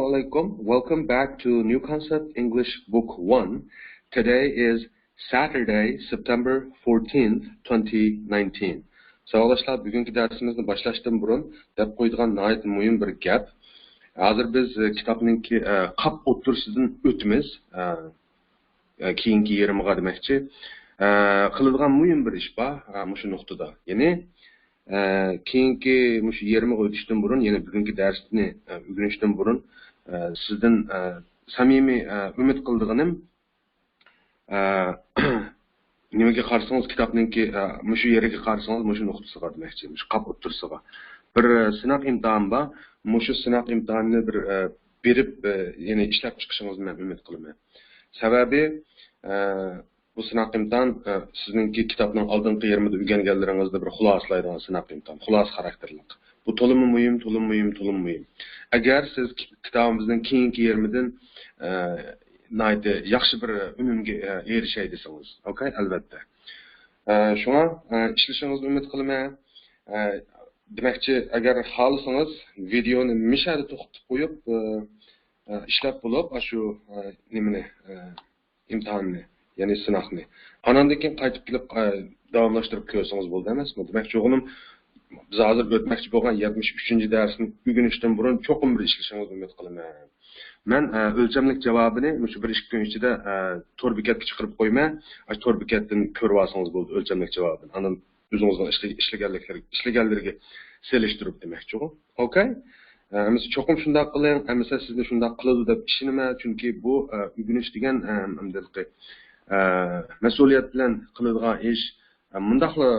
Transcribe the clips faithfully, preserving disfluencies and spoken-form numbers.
Assalamualaikum. Welcome back to New Concept English Book One. Today is Saturday, September fourteenth, twenty nineteen. ساۋاقداشلار، بۈگۈنكى دەرسىمىزنى باشلاشتىن بۇرۇن دەپ قويىدىغان ناھايىتى مۇھىم بىر گەپ. ھازىر بىز، ئە، كىتابنىڭكى، ئە، قاپ ئوتتۇرىسىدىن ئۆتىمىز. ئە، ئە، كېيىنكى يېرىمىغا دېمەكچى. ئە، قىلىدىغان مۇھىم بىر ئىش بار، ئە، مۇشۇ نۇقتىدا. يەنى، ئە، كېيىنكى مۇشۇ يېرىمىغا ئۆتۈشتىن بۇرۇن، يەنى بۈگۈنكى دەرسنى، ئە، ئۆگىنىشتىن بۇرۇن، ئە، سىزدىن، ئە، سەمىمىي، ئە، ئۈمىد قىلىدىغىنىم، ئە، نېمىگە قارىسىڭىز، كىتابنىڭكى، ئە، مۇشۇ يېرىگە قارىسىڭىز، مۇشۇ نۇقتىسىغا دېمەكچى، مۇشۇ قاپ ئوتتۇرىسىغا. بىر، ئە، سىناق ئىمتىھان بار. مۇشۇ سىناق ئىمتىھانىنى بىر، ئە، بېرىپ، ئە، يەنى ئىشلەپ چىقىشىڭىزنى مەن ئۈمىد قىلىمەن. سەۋەبى، ئە، بۇ سىناق ئىمتىھان، ئە، سىزنىڭكى كىتابنىڭ ئالدىنقى يېرىمىدا ئۆگەنگەنلىرىڭىزنى بىر خۇلاسىلايدىغان سىناق ئىمتىھان، خۇلاسە خاراكتېرلىك. بۇ تولىمۇ مۇھىم، تولىمۇ مۇھىم، تولىمۇ مۇھىم. ئەگەر سىز كىت-، كىتابىمىزنىڭ كېيىنكى يېرىمىدىن، ئە، ناھايىتى ياخشى بىر ئۈنۈمگە، ئە، ئېرىشەي دېسىڭىز، ئوكەي، ئەلۋەتتە. ئە، شۇڭا، ئە، ئىشلىشىڭىزنى ئۈمىد قىلىمەن. ئە، دېمەكچى، ئەگەر خالىسىڭىز، ۋىدېئونى مىشەدە توختىتىپ قويۇپ، ئە، ئە، ئىشلەپ بولۇپ، ئاشۇ، ئە، نېمىنى، ئە، ئىمتىھاننى، يەنى سىناقنى. ئاناندىن كېيىن قايتىپ كېلىپ، ئە، داۋاملاشتۇرۇپ كۆرسىڭىز بولدى ئەمەسمۇ؟ دېمەكچى بولغىنىم، بىز ھازىر ئۆتمەكچى بولغان يەتمىش ئۈچىنچى دەرسنى ئۆگىنىشتىن بۇرۇن چوقۇم بىر ئىشلىشىڭىزنى ئۈمىد قىلىمەن. مەن، ئە، ئۆلچەملىك جاۋابىنى مۇشۇ بىر ئىككى كۈن ئىچىدە، ئە، تور بېكەتكە چىقىرىپ قويىمەن. ئاشۇ تور بېكەتتىن كۆرۈۋالسىڭىز بولدى ئۆلچەملىك جاۋابىنى. ئاندىن ئۆزىڭىزنىڭ ئىشلە-، ئىشلىگەنلىكلىرى-، ئىشلىگەنلىرىگە سېلىشتۇرۇپ دېمەكچىغۇ. ئوكەي؟ ئە، ئەمىسە چوقۇم شۇنداق قىلىڭ، ئەمىسە سىزنى شۇنداق قىلىدۇ دەپ ئىشىنىمەن، چۈنكى بۇ، ئە، ئۆگىنىش دېگەن، ئە، ئەمدىلىقى، ئە، مەسئۇلىيەت بىلەن قىلىدىغان ئىش، ئە، مۇنداقلا،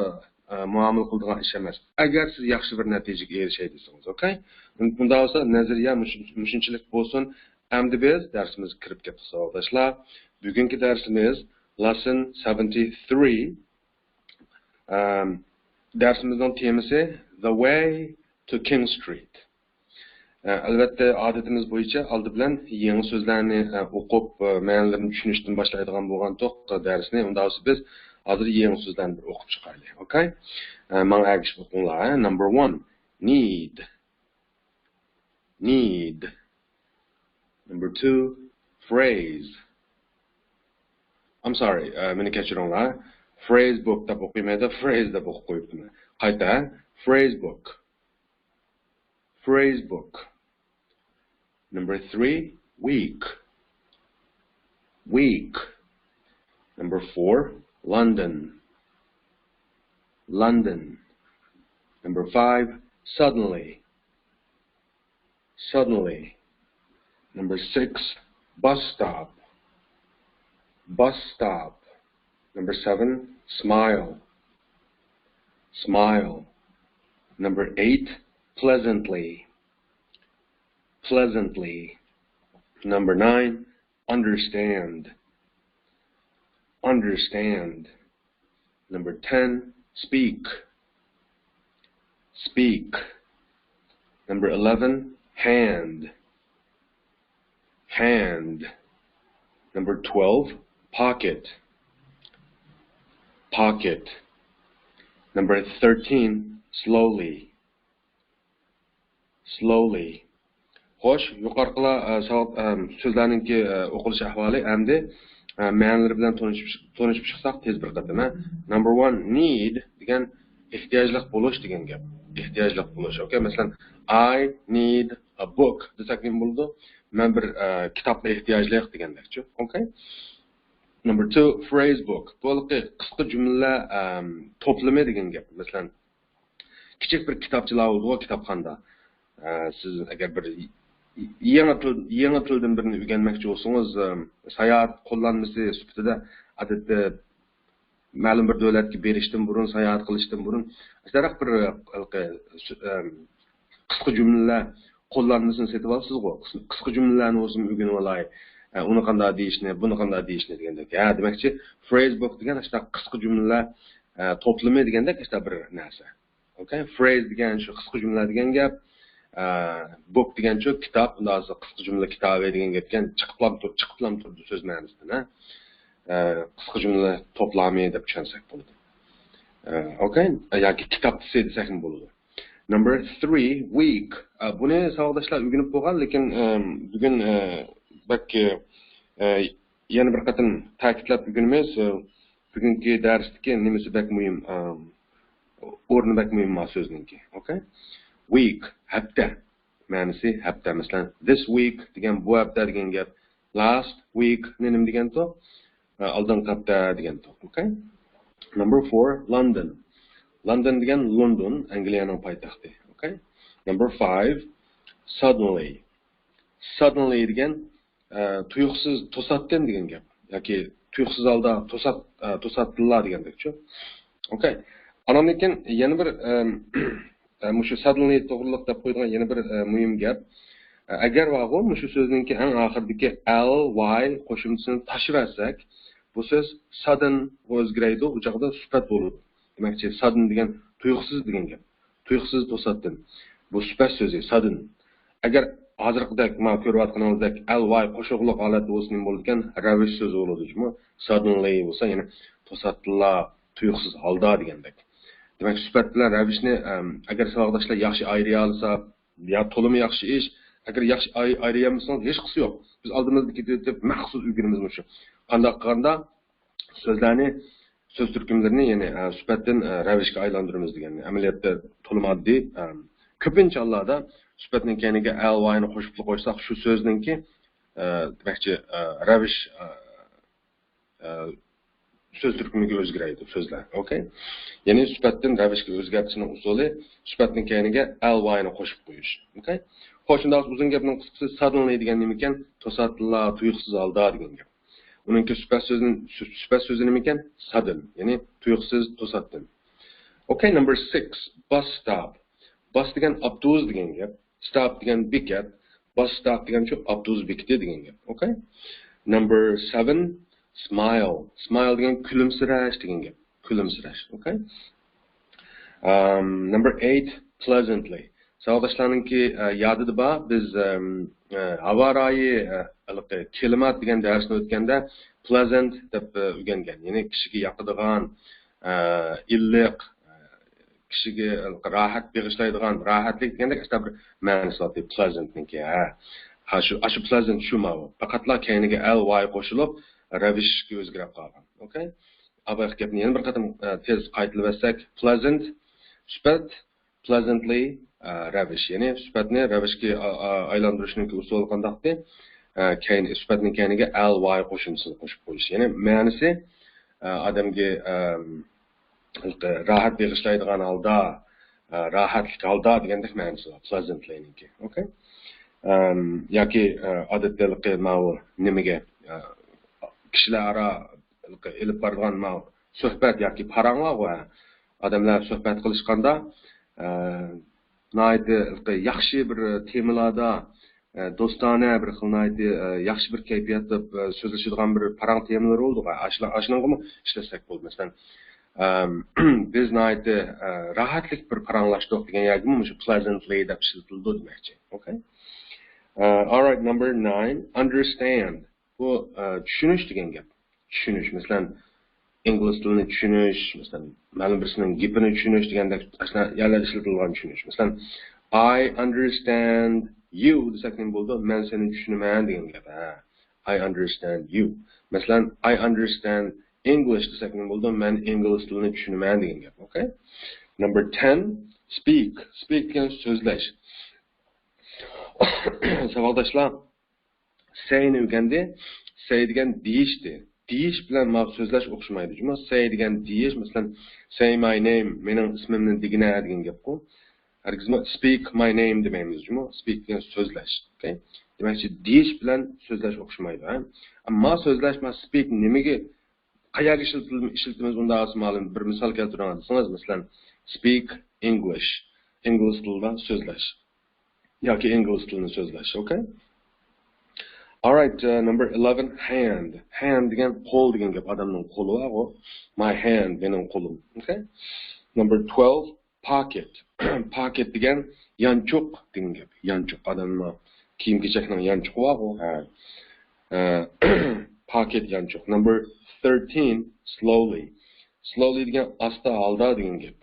ئە، مۇئامىلە قىلىدىغان ئىش ئەمەس. ئەگەر سىز ياخشى بىر نەتىجىگە ئېرىشەي دېسىڭىز، ئوكەي؟ مۇنداق بولسا نەزەرىيە مۇشۇ-، مۇشۇنچىلىك بولسۇن. ئەمدى بىز دەرسىمىزگە كىرىپ كەتتۇق، ساۋاقداشلار. بۈگۈنكى دەرسىمىز lesson seventy-three. ئەم، دەرسىمىزنىڭ تېمىسى The Way to King Street. ئە، ئەلۋەتتە، ئادىتىمىز بويىچە ئالدى بىلەن يېڭى سۆزلەرنى، ئە، ئوقۇپ، ئە، مەنىلىرىنى چۈشىنىشتىن باشلايدىغان بولغانتۇق دەرسنى. ئۇنداق بولسا بىز ھازىر يېڭى سۆزلەرنى بىر ئوقۇپ چىقايلى. ئوكەي؟ ئە، ماڭا ئەگىشىپ ئوقۇڭلار. Number one, need. Need. Number two, phrase. I'm sorry, ئە، مېنى كەچۈرۈڭلار. Phrase book دەپ ئوقۇيمەن، phrase دەپ ئوقۇپ قويۇپتىمەن. قايتا، phrase book. Phrase book. Number three, week. Week. Number four, London. London. Number five, suddenly. Suddenly. Number six, bus stop. Bus stop. Number seven, smile. Smile. Number eight, pleasantly. Pleasantly. Number nine, understand. Understand. Number ten, speak. Speak. Number eleven, hand. Hand. Number twelve, pocket. Pocket. Number thirteen, slowly. Slowly. خوش، يۇقىرىقىلار، ئە، ساۋات، ئە، سۆزلەرنىڭكى، ئە، ئوقۇلۇش ئەھۋالى. ئەمدى، ئە، مەنىلىرى بىلەن تونۇشۇپ، تونۇشۇپ چىقساق تېز بىر قېتىم، ھە. Number one, need دېگەن ئېھتىياجلىق بولۇش دېگەن گەپ. ئېھتىياجلىق بولۇش. ئوكەي، مەسىلەن، I need a book دېسەك نېمە بولىدۇ؟ مەن بىر، ئە، كىتابقا ئېھتىياجلىق دېگەندەكچۇ. ئوكەي. Number two, phrase book. بۇ ھېلىقى قىسقا جۈملىلەر، ئەم، توپلىمى دېگەن گەپ. مەسىلەن، كىچىك بىر كىتابچىلار بولىدىغۇ كىتابخانىدا. ئە، سىز ئەگەر بىر يېڭى تىل، يېڭى تىلدىن بىرنى ئۆگەنمەكچى بولسىڭىز، ئە، ساياھەت قوللانمىسى سۈپىتىدە ئادەتتە مەلۇم بىر دۆلەتكە بېرىشتىن بۇرۇن، ساياھەت قىلىشتىن بۇرۇن، ئاشۇنداق بىر، ئە، ئە، قىسقا جۈملىلەر قوللانمىسىنى سېتىپ ئالىسىزغۇ. قىس-، قىسقا جۈملىلەرنى بولسىمۇ ئۆگىنىۋالاي. ئە، ئۇنى قانداق دېيىشنى، بۇنى قانداق دېيىشنى دېگەندەك. ھە، دېمەكچى، phrase book دېگەن ئاشۇنداق قىسقا جۈملىلەر، ئە، توپلىمى دېگەندەك ئاشۇنداق بىر نەرسە. ئوكەي، phrase دېگەن شۇ قىسقا جۈملە دېگەن گەپ. ئە، book دېگەن شۇ كىتاب، ئۇنداق بولسا قىسقا جۈملە كىتابى دېگەن گەپكەن، چىقىپلام تۇر-، چىقىپلام تۇرىدۇ سۆز مەنىسىدىن، ھە. ئە، قىسقا جۈملە توپلامى دەپ چۈشەنسەك بولىدۇ. ئە، ئوكەي، ياكى كىتابچىسى دېسەكمۇ بولىدۇ. Number three, week. ئە، بۇنى ساۋاقداشلار ئۆگىنىپ بولغان، لېكىن، ئە، بۈگۈن، ئە، بەك، ئە، يەنە بىر قېتىم تەكىتلەپ ئۆگىنىمىز. ئە، بۈگۈنكى دەرستىكى نېمىسى بەك مۇھىم، ئە، ئورنى بەك مۇھىم ما سۆزنىڭكى. ئوكەي؟ Week، ھەپتە. مەنىسى ھەپتە. مەسىلەن، this week دېگەن بۇ ھەپتە دېگەن گەپ. Last week نى نېمە دېگەنتۇق؟ ئە، ئالدىنقى ھەپتە دېگەنتۇق. ئوكەي؟ Number four, London. لوندون دېگەن لوندون، ئەنگلىيەنىڭ پايتەختى. ئوكەي؟ Number five, suddenly. Suddenly دېگەن، ئە، تۇيۇقسىز، توساتتىن دېگەن گەپ. ياكى تۇيۇقسىز ھالدا توسات-، ئە، توساتتىنلا دېگەندەكچۇ. ئوكەي. ئاناندىن كېيىن يەنە بىر، ئەم، ئە، مۇشۇ suddenly توغرىلىق دەپ قويىدىغان يەنە بىر، ئە، مۇھىم گەپ. ئە، ئەگەر بارغۇ، مۇشۇ سۆزنىڭكى ئەڭ ئاخىرىدىكى L Y قوشۇمچىسىنى تاشلىۋەتسەك، بۇ سۆز sudden غا ئۆزگىرەيدۇ، ئۇ چاغدا سۈپەت بولىدۇ. دېمەكچى، sudden دېگەن تۇيۇقسىز دېگەن گەپ. تۇيۇقسىز، توساتتىن. بۇ سۈپەت سۆزى، sudden. ئەگەر ھازىرقىدەك، مانا كۆرۈۋاتقىنىڭىزدەك L Y قوشۇقلۇق ھالەتتە بولسا نېمە بولىدىكەن؟ رەۋىش سۆزى بولىدۇ جۇمۇ. Suddenly بولسا، يەنى توساتتىنلا، تۇيۇقسىز ھالدا دېگەندەك. دېمەك، سۈپەت بىلەن رەۋىشنى، ئەم، ئەگەر ساۋاقداشلار ياخشى ئايرىيالىسا، يا تولىمۇ ياخشى ئىش. ئەگەر ياخشى ئاي-، ئايرىيالمىسىڭىز، ھېچقىسى يوق. بىز ئالدىمىزدا كېتىۋېتىپ، مەخسۇس ئۆگىنىمىز مۇشۇ. قانداق قىلغاندا سۆزلەرنى، سۆز تۈركۈملىرىنى، يەنى، ئە، سۈپەتتىن، ئە، رەۋىشكە ئايلاندۇرىمىز دېگەن. ئەمەلىيەتتە تولىمۇ ئاددىي. ئە، كۆپىنچە ھاللاردا سۈپەتنىڭ كەينىگە L Y نى قوشۇپلا قويساق، شۇ سۆزنىڭكى، ئە، دېمەكچى، ئە، رەۋىش، ئە، ئە، سۆز تۈركۈمىگە ئۆزگىرەيدۇ سۆزلەر. ئوكەي؟ يەنى سۈپەتتىن رەۋىشكە ئۆزگەرتىشنىڭ ئۇسۇلى سۈپەتنىڭ كەينىگە L Y نى قوشۇپ قويۇش. ئوكەي؟ خوش، شۇنداق بولسا ئۇزۇن گەپنىڭ قىسقىسى، suddenly دېگەن نېمىكەن؟ توساتتىنلا، تۇيۇقسىز ھالدا دېگەن گەپ. ئۇنىڭكى سۈپەت سۆزى، سۈ-، سۈپەت سۆزى نېمىكەن؟ Sudden، يەنى تۇيۇقسىز، توساتتىن. ئوكەي، number six, bus stop. Bus دېگەن ئاپتوبۇس دېگەن گەپ. Stop دېگەن بېكەت. Bus stop دېگەن شۇ ئاپتوبۇس بېكىتى دېگەن گەپ. ئوكەي؟ Number seven, smile. Smile دېگەن كۈلۈمسىرەش دېگەن گەپ. كۈلۈمسىرەش. ئوكەي؟ ئەم، number eight, pleasantly. ساۋاقداشلارنىڭكى، ئە، يادىدا بار، بىز، ئەم، ئە، ھاۋا رايى، ئە، ھېلىقى كىلىمات دېگەن دەرسنى ئۆتكەندە، pleasant دەپ، ئە، ئۆگەنگەن. يەنى كىشىگە ياقىدىغان، ئە، ئىللىق، ئە، كىشىگە راھەت بېغىشلايدىغان، راھەتلىك دېگەندەك ئەسلى بىر مەنىسى بار، pleasant نىڭكى، ھە. ھا، شۇ، ئاشۇ pleasant شۇ ماۋۇ. پەقەتلا كەينىگە L Y قوشۇلۇپ، رەۋىشكە ئۆزگىرەپ قالغان. ئوكەي؟ ئابايقى گەپنى يەنە بىر قېتىم، ئە، تېز قايتىلىۋەتسەك، pleasant، سۈپەت، pleasantly، ئە، رەۋىش. يەنى سۈپەتنى رەۋىشكە، ئا-، ئا-، ئايلاندۇرۇشنىڭكى ئۇسۇلى قانداقتى؟ ئە، كەينى، سۈپەتنىڭ كەينىگە L Y قوشۇمچىسىنى قوشۇپ قويۇش. يەنى مەنىسى، ئە، ئادەمگە، ئەم، راھەت بېغىشلايدىغان ھالدا، ئە، راھەتلىك ھالدا دېگەندەك مەنىسى بار، pleasantly نىڭكى. ئوكەي؟ ئەم، ياكى، ئە، ئادەتتە ھېلىقى ماۋۇ نېمىگە، ئە، كىشىلەر ئارا ھېلىقى ئېلىپ بارىدىغان ماۋۇ سۆھبەت ياكى پاراڭ بارغۇ، ھە. ئادەملەر سۆھبەت قىلىشقاندا، ئە، ناھايىتى ھېلىقى ياخشى بىر تېمىلاردا، ئە، دوستانە بىر خىل ناھايىتى، ئە، ياخشى بىر كەيپىياتتا، ئە، سۆزلىشىدىغان بىر پاراڭ تېمىلىرى بولىدۇ. ئاشۇنىڭ، ئاشۇنىڭغىمۇ ئىشلەتسەك بولىدۇ. مەسىلەن، ئەم، بىز ناھايىتى، ئە، راھەتلىك بىر پاراڭلاشتۇق دېگەن يەرگىمۇ مۇشۇ pleasantly دەپ ئىشلىتىلىدۇ دېمەكچى. ئوكەي؟ ئە، all right, number nine, understand. بۇ، ئە، چۈشىنىش دېگەن گەپ. چۈشىنىش. مەسىلەن، ئىنگلىز تىلىنى چۈشىنىش، مەسىلەن، مەلۇم بىرسىنىڭ گېپىنى چۈشىنىش دېگەندەك ئاشۇنداق يەرلەردە ئىشلىتىلىدىغان چۈشىنىش. مەسىلەن، I understand you دېسەك نېمە بولىدۇ؟ مەن سېنى چۈشىنىمەن دېگەن گەپ. ھە. I understand you. مەسىلەن، I understand English دېسەك نېمە بولىدۇ؟ مەن ئىنگلىز تىلىنى چۈشىنىمەن دېگەن گەپ. ئوكەي؟ Number ten, speak. Speak دېگەن سۆزلەش. ساۋاقداشلار، say نى ئۆگەندى. Say دېگەن دېيىشتى. دېيىش بىلەن ماۋۇ سۆزلەش ئوخشىمايدۇ جۇمۇ. Say دېگەن دېيىش، مەسىلەن، say my name، مېنىڭ ئىسمىمنى دېگىنە دېگەن گەپقۇ. ھەرگىزمۇ speak my name دېمەيمىز جۇمۇ. Speak دېگەن سۆزلەش. ئوكەي؟ دېمەكچى، دېيىش بىلەن سۆزلەش ئوخشىمايدۇ، ھە؟ ئەمما سۆزلەش، ما speak نېمىگە، قەيەرگە ئىشلىتىل-، ئىشلىتىمىز ئۇنداق بولسا مانا بىر مىسال كەلتۈرۈڭ دېسىڭىز، مەسىلەن، speak English، ئىنگلىز تىلىدا سۆزلەش. ياكى ئىنگلىز تىلىنى سۆزلەش، ئوكەي؟ All right, uh, number eleven, hand. Hand دېگەن قول دېگەن گەپ، ئادەمنىڭ قولى بارغۇ. My hand، مېنىڭ قولۇم، ئوكەي؟ Number twelve, pocket. Pocket دېگەن يانچۇق دېگەن گەپ. يانچۇق، ئادەمنىڭ كىيىم-كېچەكنىڭ يانچۇقى بارغۇ. ھە. ئە، pocket يانچۇق. Number thirteen, slowly. Slowly دېگەن ئاستا ھالدا دېگەن گەپ.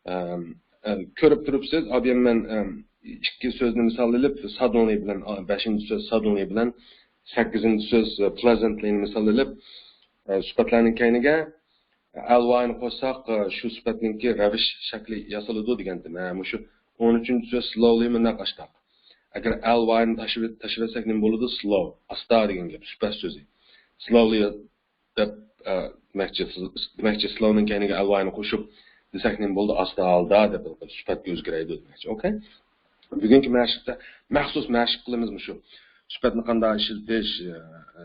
ئەم، ئە، كۆرۈپ تۇرۇپسىز، ئادەم مەن، ئەم، ئىككى سۆزنى مىسال ئېلىپ، suddenly بىلەن، ئا، بەشىنچى سۆز suddenly بىلەن سەككىزىنچى سۆز، ئە، pleasantly نى مىسال ئېلىپ، ئە، سۈپەتلەرنىڭ كەينىگە ly نى قوشساق، ئە، شۇ سۈپەتنىڭكى رەۋىش شەكلى ياسىلىدۇ دېگەنتىم. ھە، مۇشۇ ئون ئۈچىنچى سۆز slowly مۇنداق ئاشتاق. ئەگەر ly نى تاشلىۋەتسەك نېمە بولىدۇ؟ Slow، ئاستا دېگەن گەپ، سۈپەت سۆزى. Slowly دەپ، ئە، دېمەكچى، دېمەكچى، slow نىڭ كەينىگە ly نى قوشۇپ دېسەك نېمە بولىدۇ؟ ئاستا ھالدا دەپ سۈپەتكە ئۆزگىرەيدۇ دېمەكچى. ئوكەي. بۈگۈنكى مەشىقتە مەخسۇس مەشىق قىلىمىز مۇشۇ سۈپەتنى قانداق ئىشلىتىش، ئە، ئە،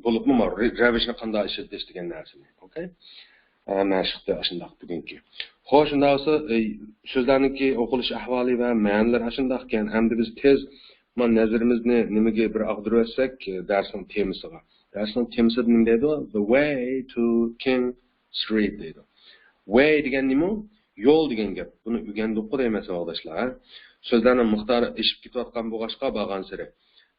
بولۇپمۇ رەۋىشنى قانداق ئىشلىتىش دېگەن نەرسىنى. ئوكەي. ئە، مەشىقتە ئاشۇنداق بۈگۈنكى. خوش، شۇنداق بولسا، ئە، سۆزلەرنىڭكى ئوقۇلۇش ئەھۋالى ۋە مەنىلىرى ئاشۇنداقكەن. ئەمدى بىز تېز ما نەزىرىمىزنى نېمىگە بىر ئاغدۇرۇۋەتسەك، دەرسنىڭ تېمىسىغا. دەرسنىڭ تېمىسىدا نېمە دەيدۇ؟ The way to King Street دەيدۇ. Way دېگەن نېمە؟ يول دېگەن گەپ. بۇنى ئۆگەندۇققۇ دەيمەن، ساۋاقداشلار. سۆزلەرنىڭ مىقدارى ئېشىپ كېتىۋاتقان بولغاچقا، بارغانسېرى.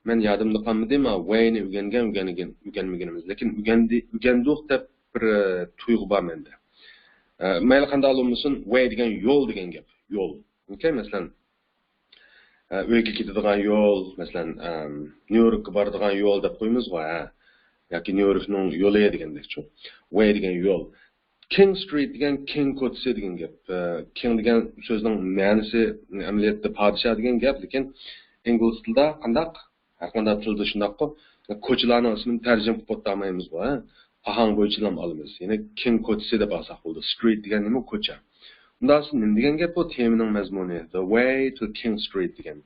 مەن يادىمدا قالمىدى، ما way نى ئۆگەنگەن، ئۆگەنگەن، ئۆگەنمىگىنىمىز. لېكىن ئۆگەندى، ئۆگەندۇق دەپ بىر، ئە، تۇيغۇ بار مەندە. ئە، مەيلى قانداق بولمىسۇن، way دېگەن يول دېگەن گەپ. يول. ئوكەي، مەسىلەن، ئە، ئۆيگە كېتىدىغان يول، مەسىلەن، ئەم، نيۇ يوركقا بارىدىغان يول دەپ قويىمىزغۇ، ھە؟ ياكى نيۇ يوركنىڭ يولى دېگەندەكچۇ. Way دېگەن يول. King Street دېگەن كىڭ كوچىسى دېگەن گەپ. ئە، كىڭ دېگەن سۆزنىڭ مەنىسى ئەمەلىيەتتە پادىشاھ دېگەن گەپ، لېكىن ئىنگلىز تىلىدا قانداق؟ ھەر قانداق تىلدا شۇنداققۇ. كوچىلارنىڭ ئىسمىنى تەرجىمە قىلىپ ئولتۇرمايمىزغۇ، ھە؟ ئاھاڭ بويىچىلا ئالىمىز. يەنى كىڭ كوچىسى دەپ ئالساق بولىدۇ. Street دېگەن نېمە؟ كوچا. ئۇنداقسا نېمە دېگەن گەپ بۇ تېمىنىڭ مەزمۇنى؟ The way to King Street دېگەن.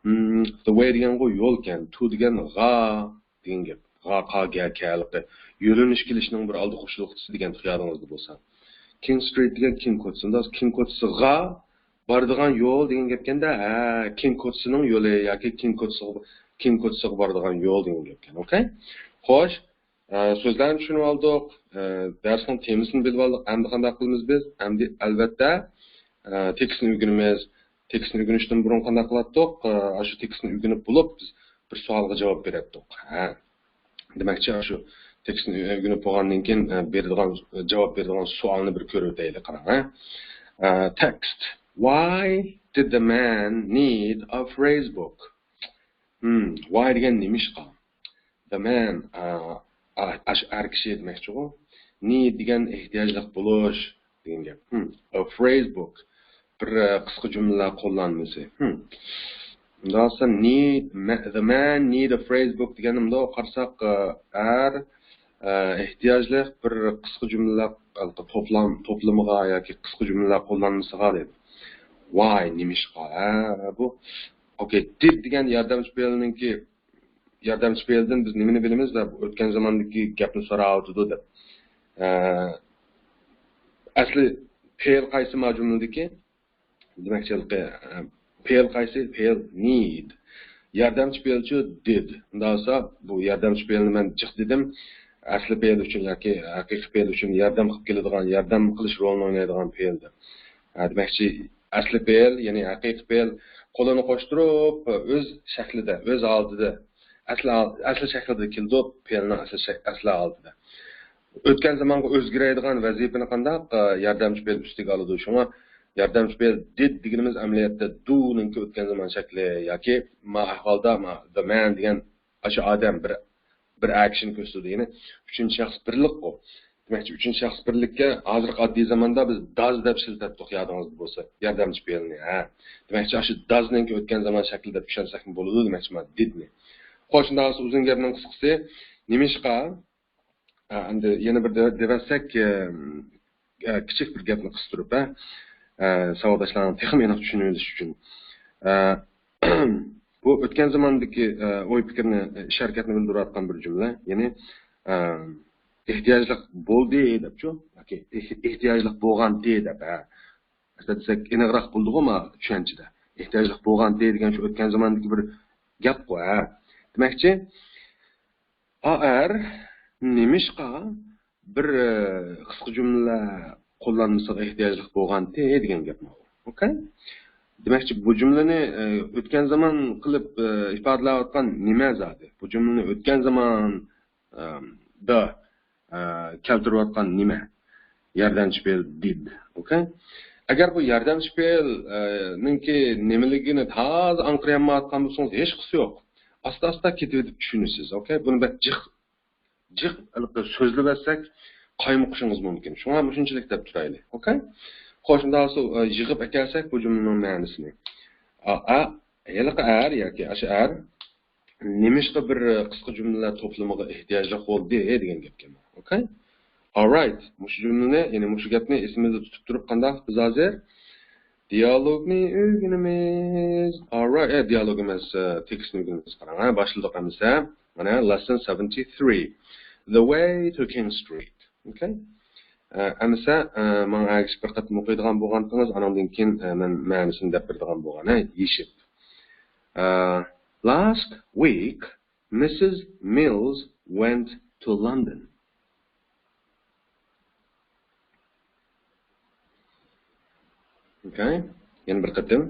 مم، the way دېگەنغۇ يولكەن، to دېگەن غا دېگەن گەپ. غا، قا، گە، كە ھېلىقى. يۆنىلىش كېلىشنىڭ بىر ئالدى قوشۇلغۇچىسى دېگەن يادىڭىزدا بولسا. King Street دېگەن كىڭ كوچىسى. ئۇنداقسا كىڭ كوچىسىغا بارىدىغان يول دېگەن گەپكەندە، ھە، كىڭ كوچىسىنىڭ يولى ياكى كىڭ كوچىسىغا، كىڭ كوچىسىغا بارىدىغان يول دېگەن گەپكەن. ئوكەي؟ خوش. ئە، سۆزلەرنى چۈشىنىۋالدۇق. ئە، دەرسنىڭ تېمىسىنى بىلىۋالدۇق. ئەمدى قانداق قىلىمىز بىز؟ ئەمدى ئەلۋەتتە، ئە، تېكىستنى ئۆگىنىمىز. تېكىستنى ئۆگىنىشتىن بۇرۇن قانداق قىلاتتۇق؟ ئە، ئاشۇ تېكىستنى ئۆگىنىپ بولۇپ، بىز بىر سوئالغا جاۋاب بېرەتتۇق. ھە. دېمەكچى، ئاشۇ تېكىستنى ئۆگىنىپ بولغاندىن كېيىن، ئە، بېرىدىغان، جاۋاب بېرىدىغان سوئالنى بىر كۆرۈۋېتەيلى، قاراڭ، ھە. ئە، text. Why did the man need a phrase book? Hmm, why دېگەن نېمىشقا؟ The man، ئا، ئا، ئاشۇ ئەر كىشى دېمەكچىغۇ. Need دېگەن ئېھتىياجلىق بولۇش دېگەن گەپ. Hmm، a phrase book. بىر، ئە، قىسقا جۈملىلەر قوللانمىسى. Hmm. ئۇنداقسا need، ma-، the man need a phrase book دېگەندە مۇنداق قارىساق، ئە، ئەر، ئە، ئېھتىياجلىق بىر قىسقا جۈملىلەر توپلام، توپلىمىغا ياكى قىسقا جۈملىلەر قوللانمىسىغا دەيدۇ. Why، نېمىشقا؟ ھە، بۇ. ئوكەي، did دېگەن ياردەمچى پېئىلنىڭكى ياردەمچى پېئىلدىن بىز نېمىنى بىلىمىز؟ ۋە ئۆتكەن زاماندىكى گەپنى سوراۋاتىدۇ دەپ. ئە، ئەسلى پېئىل قايسى ما جۈملىدىكى؟ دېمەكچى، ھېلىقى، ئە، پېئىل قايسى؟ پېئىل need. ياردەمچى پېئىلچۇ did. ئۇنداق بولسا، بۇ ياردەمچى پېئىلنى مەن جىق دېدىم. ئەسلى پېئىل ئۈچۈن ياكى ھەقىقىي پېئىل ئۈچۈن ياردەم قىلىپ كېلىدىغان، ياردەم قىلىش رولىنى ئوينايدىغان پېئىل دەپ. ئە، دېمەكچى، ئەسلى پېئىل، يەنى ھەقىقىي پېئىل قولىنى قوشتۇرۇپ، ئۆز شەكلىدە، ئۆز ھالىتىدە، ئەسلى ھال-، ئەسلى شەكلىدە كېلىدۇ، پېئىلنىڭ ئەسلى شەك-، ئەسلى ھالىتىدە. ئۆتكەن زامانغا ئۆزگىرەيدىغان ۋەزىپىنى قانداق، ئە، ياردەمچى پېئىل ئۈستىگە ئالىدۇ. شۇڭا ياردەمچى پېئىل did دېگىنىمىز ئەمەلىيەتتە do نىڭكى ئۆتكەن زامان شەكلى ياكى ما ئەھۋالدا ما the man دېگەن ئاشۇ ئادەم بىر، بىر ئەر كىشىنى كۆرسىتىدۇ. يەنى ئۈچىنچى شەخس بىرلىكقۇ. دېمەكچى، ئۈچىنچى شەخس بىرلىككە ھازىرقى ئاددىي زاماندا بىز does دەپ ئىشلىتەتتۇق، يادىڭىزدا بولسا، ياردەمچى پېئىلنى، ھە. دېمەكچى، ئاشۇ does نىڭكى ئۆتكەن زامان شەكلى دەپ چۈشەنسەكمۇ بولىدۇ، دېمەكچى، مانا did نى. خوش، شۇنداق بولسا، ئۇزۇن گەپنىڭ قىسقىسى، نېمىشقا؟ ئە، ئەمدى يەنە بىر دە-، دەۋەتسەك، ئە، ئە، كىچىك بىر گەپنى قىستۇرۇپ، ئە، ئە، ساۋاقداشلارنىڭ تېخىمۇ ئېنىق چۈشىنىۋېلىشى ئۈچۈن. ئە، بۇ ئۆتكەن زاماندىكى، ئە، ئوي پىكىرنى، ئە، ئىش ھەرىكەتنى بىلدۈرۈۋاتقان بىر جۈملە. يەنى، ئە، ئېھتىياجلىق بولدى دەپچۇ، ياكى ئېھ-، ئېھتىياجلىق بولغانتى دەپ، ھە. ئەسلىدە دېسەك ئېنىقراق بولىدىغۇ ما چۈشەنچىدە. ئېھتىياجلىق بولغانتى دېگەن شۇ ئۆتكەن زاماندىكى بىر گەپقۇ، ھە. دېمەكچى، ئا ئەر نېمىشقا بىر، ئە، قىسقا جۈملە قوللانمىسىغا ئېھتىياجلىق بولغانتى دېگەن گەپ ماۋۇ. ئوكەي؟ دېمەكچى، بۇ جۈملىنى، ئە، ئۆتكەن زامان قىلىپ، ئە، ئىپادىلەۋاتقان نېمە زادى؟ بۇ جۈملىنى ئۆتكەن زامان، ئەم، دا، ئە، كەلتۈرۈۋاتقان نېمە؟ ياردەمچى پېئىل did. ئوكەي؟ ئەگەر بۇ ياردەمچى پېئىل، ئە، نىڭكى نېمىلىكىنى تازا ئاڭقىرىيالمايۋاتقان بولسىڭىز، ھېچقىسى يوق. ئاستا-ئاستا كېتىۋېتىپ چۈشىنىسىز، ئوكەي؟ بۇنى بەك جىق، جىق ھېلىقى سۆزلىۋەتسەك، قايمۇقۇشىڭىز مۇمكىن. شۇڭا مۇشۇنچىلىك دەپ تۇرايلى، ئوكەي؟ خوش، ئۇنداق بولسا، ئە، يىغىپ ئەكەلسەك بۇ جۈملىنىڭ مەنىسىنى. ئا، ئا، ھېلىقى ئەر ياكى ئاشۇ ئەر نېمىشقا بىر قىسقا جۈملىلەر توپلىمىغا ئېھتىياجلىق بولدى دېگەن گەپكەن. ئوكەي؟ Alright، مۇشۇ جۈملىنى، يەنى مۇشۇ گەپنى ئېسىمىزدە تۇتۇپ تۇرۇپ قانداق بىز ھازىر دىيالوگنى ئۆگىنىمىز. Alright، ئە، دىيالوگ ئەمەس، ئە، تېكىستنى ئۆگىنىمىز. قاراڭ، ھە، باشلىدۇق ئەمىسە. مانا lesson seventy-three. The way to King Street. ئوكەي؟ ئە، ئەمىسە، ئە، ماڭا ئەگىشىپ بىر قېتىم ئوقۇيدىغان بولغانتىڭىز، ئانىڭدىن كېيىن، ئە، مەن مەنىسىنى دەپ بېرىدىغان بولغان، ھە، يېشىپ. Uh, last week, Missus Mills went to London. Okay. يەنە بىر قېتىم.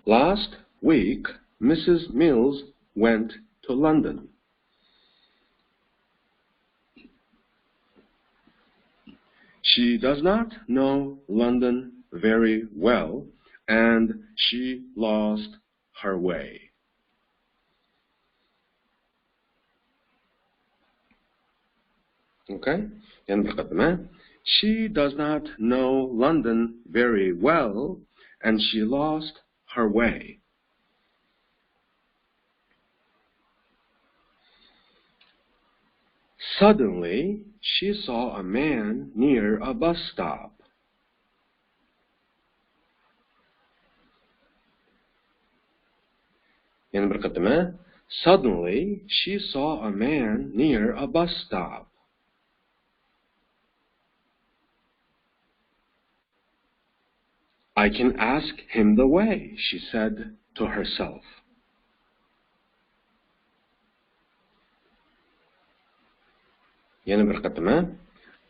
Last week, Missus Mills went to London. She does not know London very well, and she lost her way. Okay? يەنە بىر قېتىم، ھە؟ She does not know London very well, and she lost her way. Suddenly, she saw a man near a bus stop. يەنە بىر قېتىم، ھە؟ Suddenly, she saw a man near a bus stop. "I can ask him the way," she said to herself. يەنە بىر قېتىم، ھە؟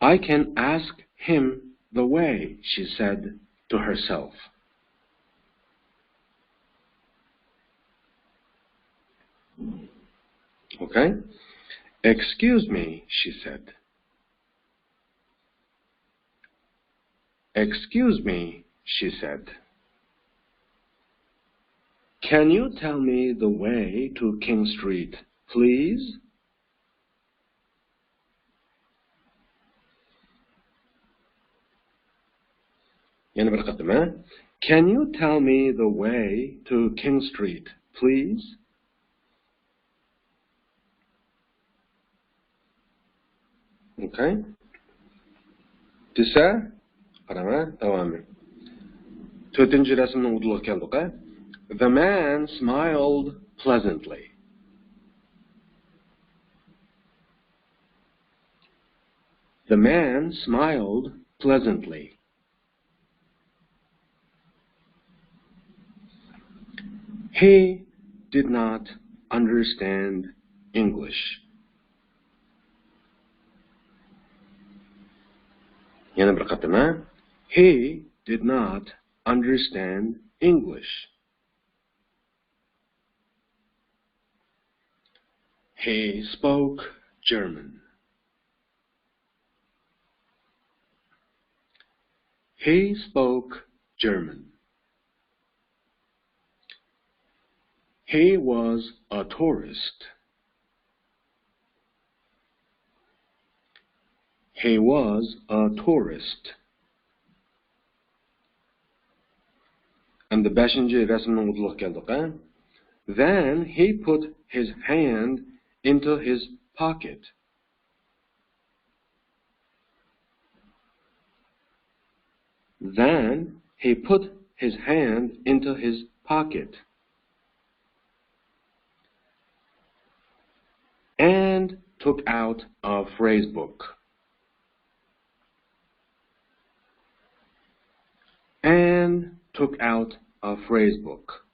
"I can ask him the way," she said to herself. Okay? "Excuse me," she said. "Excuse me," she said. "Can you tell me the way to King Street, please?" يەنە بىر قېتىم، ھە؟ "Can you tell me the way to King Street, please?" Okay. دېسە، قاراڭ، ھە، داۋامى. تۆتىنچى رەسىمنىڭ ئۇدۇلىغا كەلدۇق، ھە. The man smiled pleasantly. The man smiled pleasantly. He did not understand English. يەنە بىر قېتىم، ھە؟ He did not understand English. He spoke German. He spoke German. He was a tourist. He was a tourist. ئەمدى بەشىنچى رەسىمنىڭ ئۇدۇلىغا كەلدۇق، ھە؟ Then he put his hand into his pocket. Then he put his hand into his pocket and took out a phrase book. And took out a phrase book.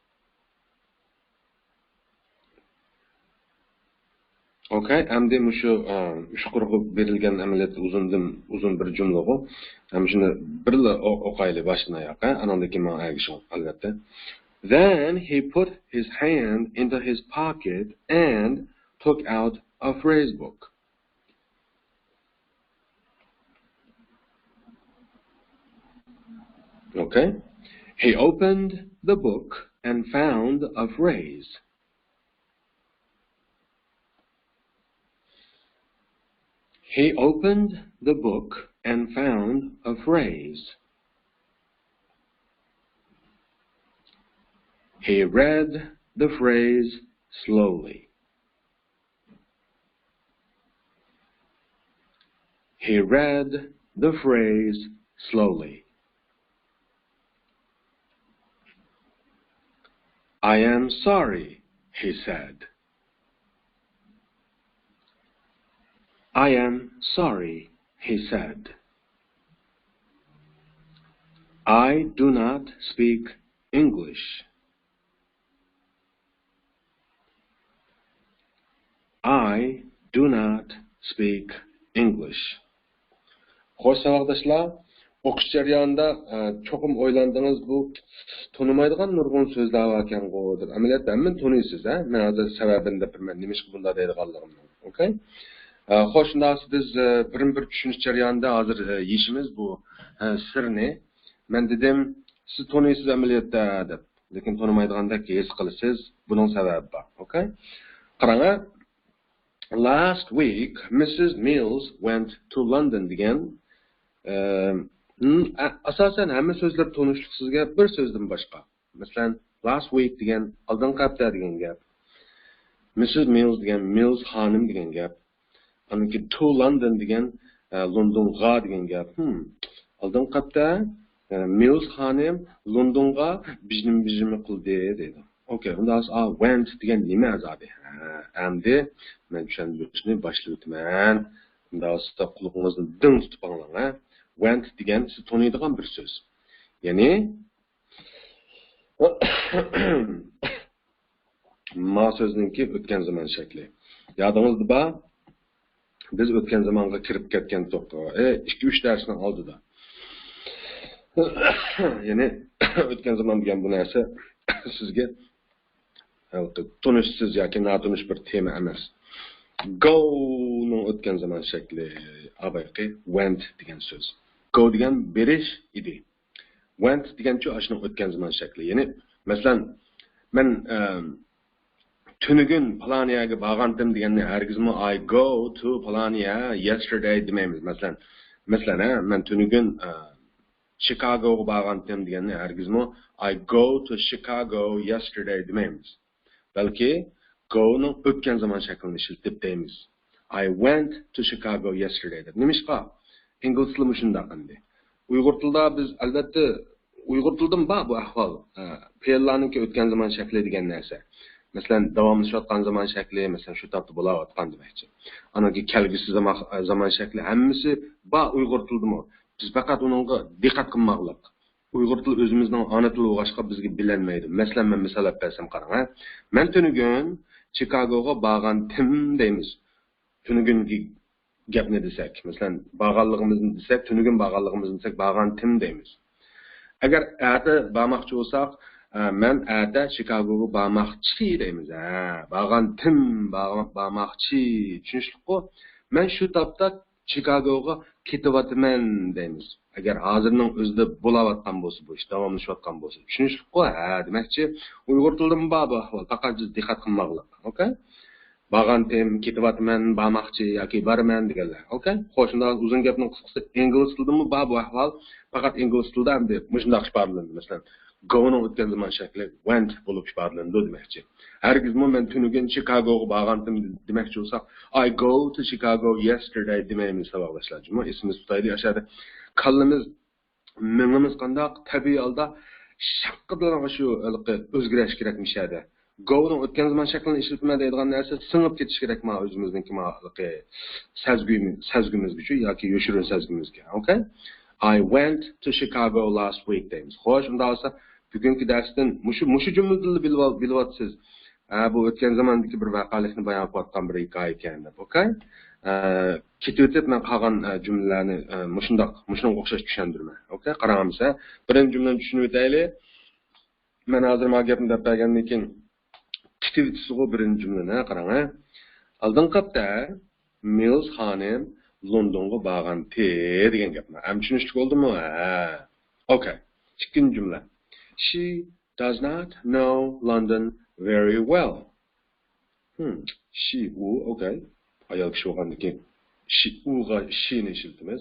ئوكەي، ئەمدى مۇشۇ، ئە، ئۈچ قۇرغا بېرىلگەن ئەمەلىيەتتە ئۇزۇندىن، ئۇزۇن بىر جۈملىغۇ. ھەم شۇنى بىرلا ئو-، ئوقايلى باشتىن ئاياغقا، ئاناندىن كېيىن ماڭا ئەگىشىڭ، ئەلۋەتتە. Then he put his hand into his pocket and took out a phrase book. Okay. He opened the book and found a phrase. He opened the book and found a phrase. He read the phrase slowly. He read the phrase slowly. "I am sorry," he said. "I am sorry," he said. "I do not speak English." "I do not speak English." خوش، ساۋاقداشلار، ئوقۇش جەريانىدا، ئە، چوقۇم ئويلاندىڭىز، بۇ تونۇمايدىغان نۇرغۇن سۆزلەر باركەنغۇ دەپ. ئەمەلىيەتتە ھەممىنى تونۇيسىز، ھە؟ مەن ھازىر سەۋەبىنى دەپ بېرىمەن، نېمىشقا بۇنداق دەيدىغانلىقىمنىڭ. ئوكەي؟ ئە، خوش، شۇنداق بولسا بىز، ئە، بىرمۇبىر چۈشىنىش جەريانىدا ھازىر، ئە، يېشىمىز بۇ، ئە، سىرنى. مەن دېدىم، سىز تونۇيسىز ئەمەلىيەتتە دەپ. لېكىن تونۇمايدىغاندەك ھېس قىلىسىز. بۇنىڭ سەۋەبى بار. ئوكەي؟ قاراڭ، ھە؟ "Last week, Missus Mills went to London" دېگەن، ئە، م، ئە، ئاساسەن ھەممە سۆزلەر تونۇشلۇق سىزگە بىر سۆزدىن باشقا. مەسىلەن، last week دېگەن ئالدىنقى ھەپتە دېگەن گەپ. مىسسىس مىلز دېگەن، مىلز خانىم دېگەن گەپ. ئاندىن كېيىن to London دېگەن، ئە، لوندونغا دېگەن گەپ. ھىم، ئالدىنقى ھەپتە، ئە، مىلز خانىم لوندونغا بىجىم-بىجىمى قىلدى دەيدۇ. ئوكەي، ئۇنداق بولسا، ئا، went دېگەن نېمە ئازابى؟ ھە، ئەمدى مەن چۈشەندۈرۈشنى باشلىۋېتىمەن. ئۇنداق بولسا قۇلىقىڭىزنى دىڭ تۇتۇپ ئاڭلاڭ، ھە. Went دېگەن سىز تونۇيدىغان بىر سۆز. يەنى، ما سۆزنىڭكى ئۆتكەن زامان شەكلى. يادىڭىزدا بار، بىز ئۆتكەن زامانغا كىرىپ كەتكەنتۇق. ئە، ئىككى، ئۈچ دەرسنىڭ ئالدىدا. يەنى، ئۆتكەن زامان دېگەن بۇ نەرسە سىزگە ھېلىقى تونۇشسىز ياكى ناتونۇش بىر تېما ئەمەس. Go نىڭ ئۆتكەن زامان شەكلى، ئا، بايىقى went دېگەن سۆز. Go دېگەن بېرىش ئىدى. Went دېگەنچۇ ئاشۇنىڭ ئۆتكەن زامان شەكلى. يەنى، مەسىلەن، مەن، ئەم، تۈنۈگۈن پالانىيەگە بارغانتىم دېگەننى ھەرگىزمۇ I go to پالانىيە yesterday دېمەيمىز. مەسىلەن، مەسىلەن، ھە، مەن تۈنۈگۈن، ئە، شىكاگوغا بارغانتىم دېگەننى ھەرگىزمۇ I go to Chicago yesterday دېمەيمىز. بەلكى go نىڭ ئۆتكەن زامان شەكلىنى ئىشلىتىپ دەيمىز. I went to Chicago yesterday دەپ. نېمىشقا؟ ئىنگلىز تىلى مۇشۇنداق ئەمدى. ئۇيغۇر تىلىدا بىز، ئەلۋەتتە، ئۇيغۇر تىلىدىمۇ بار بۇ ئەھۋال. ئە، پېئىللارنىڭكى ئۆتكەن زامان شەكلى دېگەن نەرسە. مەسىلەن، داۋاملىشىۋاتقان زامان شەكلى، مەسىلەن، شۇ تاپتا بولاۋاتقان دېمەكچى. ئانىڭكى كەلگۈسى زامان، زامان شەكلى ھەممىسى بار ئۇيغۇر تىلىدىمۇ. بىز پەقەت ئۇنىڭغا دىققەت قىلماقلىق. ئۇيغۇر تىلى ئۆزىمىزنىڭ ئانا تىلى بولغاچقا بىزگە بىلەنمەيدۇ. مەسىلەن، مەن مىسال ئېلىپ بەرسەم قاراڭ، ھە. مەن تۈنۈگۈن چىكاگوغا بارغانتىم دەيمىز. تۈنۈگۈنكى گەپنى دېسەك، مەسىلەن، بارغانلىقىمىزنى دېسەك، تۈنۈگۈن بارغانلىقىمىزنى دېسەك، بارغانتىم دەيمىز. ئەگەر ئەتە بارماقچى بولساق، ئە، مەن ئەتە چىكاگوغا بارماقچى دەيمىز. ھە، بارغانتىم، بارغان-، بارماقچى. چۈشىنىشلىكقۇ؟ مەن شۇ تاپتا چىكاگوغا كېتىۋاتىمەن دەيمىز. ئەگەر ھازىرنىڭ ئۆزىدە بولاۋاتقان بولسا بۇ ئىش، داۋاملىشىۋاتقان بولسا. چۈشىنىشلىكقۇ؟ ھە، دېمەكچى، ئۇيغۇر تىلىدىمۇ بار بۇ ئەھۋال. پەقەت بىز دىققەت قىلماقلىق. ئوكەي؟ بارغانتىم، كېتىۋاتىمەن، بارماقچى ياكى بارىمەن دېگەنلەر. ئوكەي؟ خوش، شۇنداق ئۇزۇن گەپنىڭ قىسقىسى، ئىنگلىز تىلىدىمۇ بار بۇ ئەھۋال. پەقەت ئىنگلىز تىلىدا ئەمدى مۇشۇنداق ئىپادىلىنىدۇ. مەسىلەن، go نىڭ ئۆتكەن زامان شەكلى went بولۇپ ئىپادىلىنىدۇ دېمەكچى. ھەرگىزمۇ مەن تۈنۈگۈن چىكاگوغا بارغانتىم دېمەكچى بولساق، I go to Chicago yesterday دېمەيمىز، ساۋاقداشلار. جۇمۇ ئېسىمىزدە تۇتايلى، ئاشۇ يەردە كاللىمىز، مېڭىمىز قانداق تەبىئىي ھالدا شاققىدىلا شۇ ھېلىقى ئۆزگىرىش كېرەك مۇشۇ يەردە. Go نىڭ ئۆتكەن زامان شەكلىنى ئىشلىتىمەن دەيدىغان نەرسە سىڭىپ كېتىشى كېرەك مانا ئۆزىمىزنىڭكى مانا ھېلىقى سەزگۈمىز-، سەزگۈمىزگىچۇ ياكى يوشۇرۇن سەزگۈمىزگە. ئوكەي؟ I went to Chicago last week دەيمىز. خوش، ئۇنداق بولسا بۈگۈنكى دەرستىن مۇشۇ، مۇشۇ جۈملىدىنلا بىلىۋال-، بىلىۋاتىسىز. ھە، بۇ ئۆتكەن زاماندىكى بىر ۋەقەلىكنى بايان قىلىۋاتقان بىر ھېكايە ئىكەن دەپ. ئوكەي؟ ئە، كېتىۋېتىپ مەن قالغان، ئە، جۈملىلەرنى، ئە، مۇشۇنداق، مۇشۇنىڭغا ئوخشاش چۈشەندۈرىمەن. ئوكەي؟ قاراڭلار، بىرىنچى جۈملىنى چۈشىنىۋېتەيلى. مەن ھازىر مانا گەپنى دەپ بەرگەندىن كېيىن كېتىۋېتىسىزغۇ بىرىنچى جۈملىنى، ھە، قاراڭ، ھە. ئالدىنقى ھەپتە مىلز خانىم لوندونغا بارغانتى دېگەن گەپ. ئەمدى چۈشىنىشلىك بولدىمۇ؟ ھە. ئوكەي. ئىككىنچى جۈملە. She does not know London very well. Hmm. She، ئۇ، ئوكەي. ئايال كىشى بولغاندىكىن she، ئۇغا she نى ئىشلىتىمىز.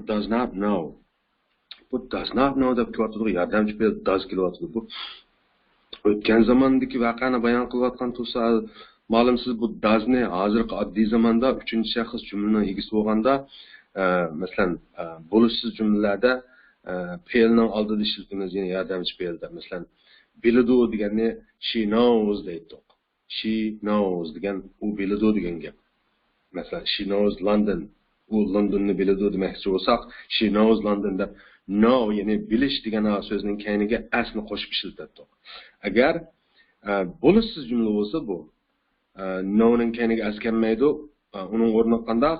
Does not know. بۇ does not know دەپ كېلىۋاتىدۇ، ياردەمچى پېئىل does كېلىۋاتىدۇ. بۇ ئۆتكەن زاماندىكى ۋەقەنى بايان قىلىۋاتقان تۇرسا، مەلۇم سىز بۇ does نى ھازىرقى ئاددىي زاماندا ئۈچىنچى شەخس جۈملىنىڭ ئىگىسى بولغاندا، ئە، مەسىلەن، ئە، بولۇشسىز جۈملىلەردە، ئە، پېئىلنىڭ ئالدىدا ئىشلىتىمىز، يەنى ياردەمچى پېئىلدە. مەسىلەن، بىلىدۇ دېگەننى she knows دەيتتۇق. She knows دېگەن ئۇ بىلىدۇ دېگەن گەپ. مەسىلەن، she knows London. ئۇ لوندوننى بىلىدۇ دېمەكچى بولساق، she knows London دەپ know، يەنى بىلىش دېگەن سۆزنىڭ كەينىگە s نى قوشۇپ ئىشلىتەتتۇق. ئەگەر، ئە، بولۇشسىز جۈملە بولسا بۇ، ئە، know نىڭ كەينىگە s كەلمەيدۇ. ئە، ئۇنىڭ ئورنىغا قانداق؟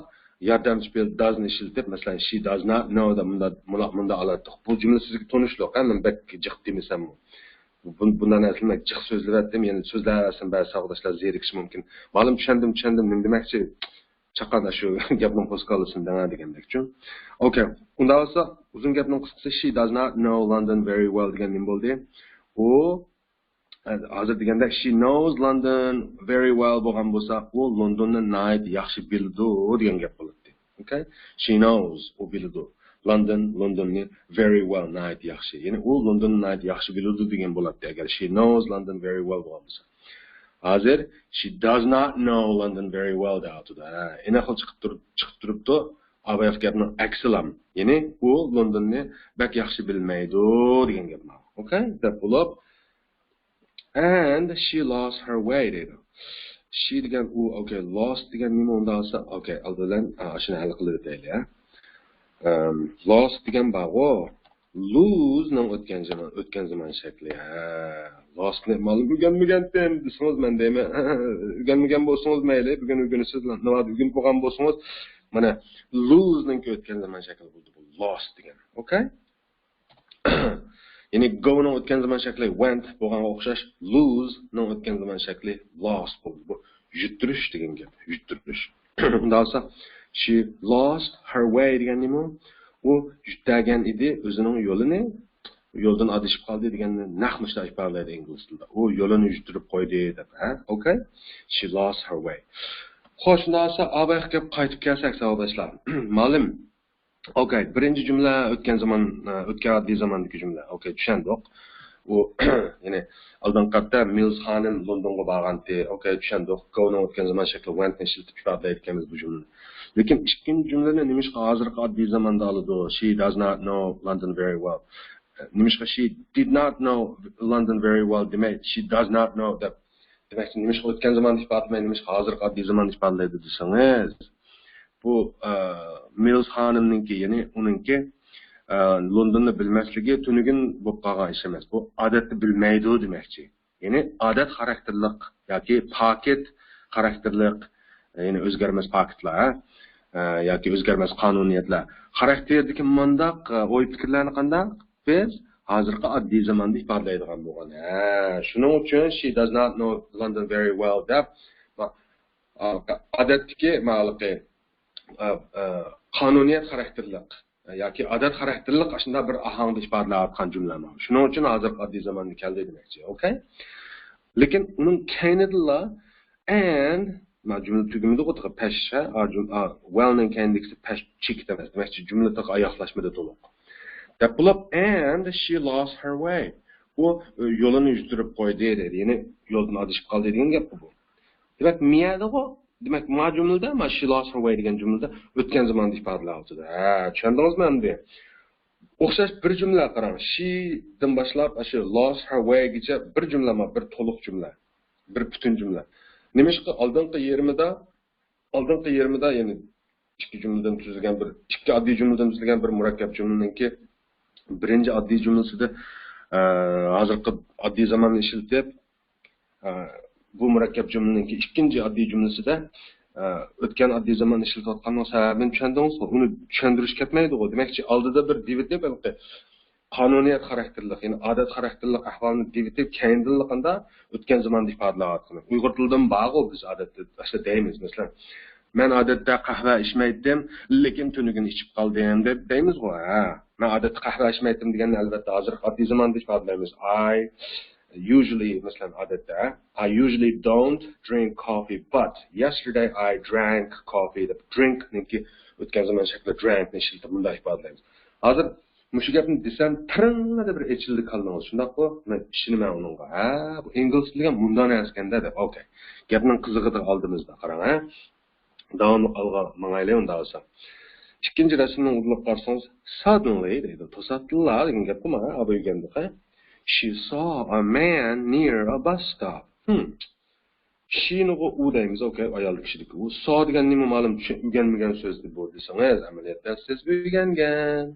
ياردەمچى پېئىل does نى ئىشلىتىپ، مەسىلەن، she does not know دەپ مۇنداق، مۇنداق، مۇنداق ئالاتتۇق. بۇ جۈملە سىزگە تونۇشلۇق، ھە، مەن بەك جىق دېمىسەممۇ. بۇ، بۇنداق نەرسىلەرنى جىق سۆزلىۋەتتىم، يەنە سۆزلەۋەرسەم بەزى ساۋاقداشلار زېرىكىشى مۇمكىن. مەلۇم، چۈشەندىم، چۈشەندىم، نېمە دېمەكچى؟ چاققان شۇ گەپنىڭ پوسكالىسىنى دەڭە دېگەندەكچۇ. ئوكەي، ئۇنداق بولسا ئۇزۇن گەپنىڭ قىسقىسى، she does not know London very well دېگەن نېمە بولدى؟ ئۇ، ھازىر دېگەندەك she knows London very well بولغان بولسا، ئۇ لوندوننى ناھايىتى ياخشى بىلىدۇ دېگەن گەپ بولاتتى. ئوكەي؟ She knows، ئۇ بىلىدۇ. London، لوندوننى very well، ناھايىتى ياخشى. يەنى ئۇ لوندوننى ناھايىتى ياخشى بىلىدۇ دېگەن بولاتتى، ئەگەر she knows London very well بولغان بولسا. ھازىر she does not know London very well دەۋاتىدۇ. ھە، ئېنىقلا چىقىپ تۇرۇپ، چىقىپ تۇرۇپتۇ. ئا باياقى گەپنىڭ ئەكسىلام. يەنى ئۇ لوندوننى بەك ياخشى بىلمەيدۇ دېگەن گەپ مانا. ئوكەي؟ دەپ بولۇپ، and she lost her way دەيدۇ. She دېگەن ئۇ، ئوكەي، lost دېگەن نېمە ئۇنداق بولسا؟ ئوكەي، ئالدى بىلەن، ئا، شۇنى ھەل قىلىپ ئۆتەيلى، ھە. ئەم، lost دېگەن بارغۇ، lose نىڭ ئۆتكەن زامان، ئۆتكەن زامان شەكلى. ھە، lost نى مانا ئۆگەنمىگەنتىم دېسىڭىز، مەن دەيمەن، ئۆگەنمىگەن بولسىڭىز مەيلى، بۈگۈن ئۆگىنىسىز، ناۋادا ئۆگىنىپ بولغان بولسىڭىز، مانا lose نىڭكى ئۆتكەن زامان شەكلى بولدى بۇ lost دېگەن. ئوكەي؟ يەنى go نىڭ ئۆتكەن زامان شەكلى went بولغانغا ئوخشاش، lose نىڭ ئۆتكەن زامان شەكلى lost بولدى. بۇ يۈتتۈرۈش دېگەن گەپ، يۈتتۈرۈش. ئۇنداق بولسا، she lost her way دېگەن نېمە؟ ئۇ يۈتەگەن ئىدى ئۆزىنىڭ يولىنى، يولدىن ئادىشىپ قالدى دېگەننى نەق مۇشۇنداق ئىپادىلەيدۇ ئىنگلىز تىلىدا. ئۇ يولىنى يۈتتۈرۈپ قويدى دەپ، ھە؟ ئوكەي؟ She lost her way. خوش، ئۇنداق بولسا، ئا باياقى گەپ قايتىپ كەلسەك، ساۋاقداشلار. مەلۇم. ئوكەي، بىرىنچى جۈملە ئۆتكەن زامان، ئە، ئۆتكەن ئاددىي زاماندىكى جۈملە. ئوكەي، چۈشەندۇق. ئۇ، يەنى ئالدىنقى قەتتە مىلز خانىم لوندونغا بارغانتى. ئوكەي، چۈشەندۇق. go نىڭ ئۆتكەن زامان شەكلى went نى ئىشلىتىپ ئىپادىلەيدىكەنمىز بۇ جۈملىنى. لېكىن ئىككىنچى جۈملىنى نېمىشقا ھازىرقى ئاددىي زاماندا ئالىدۇ؟ She does not know London very well. نېمىشقا she did not know London very well دېمەي، she does not know دەپ، دېمەك، نېمىشقا ئۆتكەن زاماندا ئىپادىلىمەي، نېمىشقا ھازىرقى ئاددىي زاماندا ئىپادىلەيدۇ دېسىڭىز، بۇ، ئە، مىلز خانىمنىڭكى، يەنى ئۇنىڭكى، ئە، لوندوننى بىلمەسلىكى تۈنۈگۈن بولۇپ قالغان ئىش ئەمەس. بۇ ئادەتتە بىلمەيدۇ دېمەكچى. يەنى ئادەت خاراكتېرلىق ياكى پاكىت خاراكتېرلىق، يەنى ئۆزگەرمەس پاكىتلار، ھە؟ ئە، ياكى ئۆزگەرمەس قانۇنىيەتلەر خاراكتېرىدىكى مۇنداق، ئە، ئوي پىكىرلەرنى قانداق بىز ھازىرقى ئاددىي زاماندا ئىپادىلەيدىغان بولغان. ھە، شۇنىڭ ئۈچۈن she does not know London very well دەپ، ما-، ئا-، ئادەتتىكى مالىقى، ئا-، ئا-، قانۇنىيەت خاراكتېرلىق ياكى ئادەت خاراكتېرلىق ئاشۇنداق بىر ئاھاڭدا ئىپادىلەۋاتقان جۈملە مانا. شۇنىڭ ئۈچۈن ھازىرقى ئاددىي زاماندا كەلدى دېمەكچى. ئوكەي؟ لېكىن ئۇنىڭ كەينىدىلا and، ما جۈملە تۈگىمىدىغۇ تېخى پەش، ھە؟ ئا، جۈم-، ئا، well نىڭ كەينىدىكىسى پەش چېكىت ئەمەس. دېمەكچى، جۈملە تېخى ئاياغلاشمىدى تولۇق. دەپ بولۇپ، and she lost her way. ئۇ، ئۆ، يولىنى يۈتتۈرۈپ قويدى دەيدۇ. يەنى يولدىن ئادىشىپ قالدى دېگەن گەپقۇ بۇ. دېمەك، مىيەدىغۇ، دېمەك، ما جۈملىدە، ما she lost her way دېگەن جۈملىدە ئۆتكەن زاماندا ئىپادىلەۋاتىدۇ. ھە، چۈشەندىڭىزمۇ ئەمدى؟ ئوخشاش بىر جۈملە قاراڭ. she دىن باشلاپ، ئاشۇ lost her way گىچە بىر جۈملە، ما بىر تولۇق جۈملە. بىر پۈتۈن جۈملە. نېمىشقا ئالدىنقى يېرىمىدا، ئالدىنقى يېرىمىدا، يەنى ئىككى جۈملىدىن تۈزۈلگەن بىر، ئىككى ئاددىي جۈملىدىن تۈزۈلگەن بىر مۇرەككەپ جۈملىنىڭكى بىرىنچى ئاددىي جۈملىسىدە، ئە، ھازىرقى ئاددىي زاماننى ئىشلىتىپ، ئە، بۇ مۇرەككەپ جۈملىنىڭكى ئىككىنچى ئاددىي جۈملىسىدە، ئە، ئۆتكەن ئاددىي زاماننى ئىشلىتىۋاتقاننىڭ سەۋەبىنى چۈشەندىڭىزغۇ؟ ئۇنى چۈشەندۈرۈش كەتمەيدىغۇ. دېمەكچى، ئالدىدا بىر دېۋىتىپ، ھېلىقى قانۇنىيەت خاراكتېرلىق، يەنى ئادەت خاراكتېرلىق ئەھۋالنى دېۋىتىپ، كەينىدىنلا قاندا ئۆتكەن زاماندا ئىپادىلەۋاتقىنى. ئۇيغۇر تىلىدىمۇ بارغۇ، بىز ئادەتتە ئاشۇنداق دەيمىز. مەسىلەن، مەن ئادەتتە قەھۋە ئىچمەيتتىم، لېكىن تۈنۈگۈن ئىچىپ قالدىم دەپ دەيمىزغۇ، ھە. مەن ئادەتتە قەھۋە ئىچمەيتتىم دېگەننى ئەلۋەتتە ھازىرقى ئاددىي زاماندا ئىپادىلەيمىز. I usually، مەسىلەن، ئادەتتە، I usually don't drink coffee, but yesterday I drank coffee دەپ، drink نىڭكى ئۆتكەن زامان شەكلى، drank نى ئىشلىتىپ مۇنداق ئىپادىلەيمىز. ھازىر مۇشۇ گەپنى دېسەم، تىرىڭلىدە بىر ئېچىلدى كاللىڭىز، شۇنداققۇ؟ مەن ئىشىنىمەن ئۇنىڭغا. ھە، بۇ ئىنگلىز تىلى دېگەن مۇنداق نەرسىكەن-دە دەپ. ئوكەي. گەپنىڭ قىزىقىدىغا ئالدىمىزدا، قاراڭ، ھە. داۋاملىق ئالغا ماڭايلى ئۇنداق بولسا. ئىككىنچى رەسىمنىڭ ئۇدۇلىغا قارىسىڭىز، suddenly دەيدۇ. توساتتىنلا دېگەن گەپقۇ مانا، ئابا ئۆگەندۇق، ھە. She saw a man near a bus stop. Hmm. شىنىغۇ ئۇ دەيمىز، ئوكەي، ئايال كىشىدىكى ئۇ. سا دېگەن نېمە مالۇم، چۈشەن-، ئۆگەنمىگەن سۆزدى بۇ دېسىڭىز، ئەمەلىيەتتە سىز ئۆگەنگەن.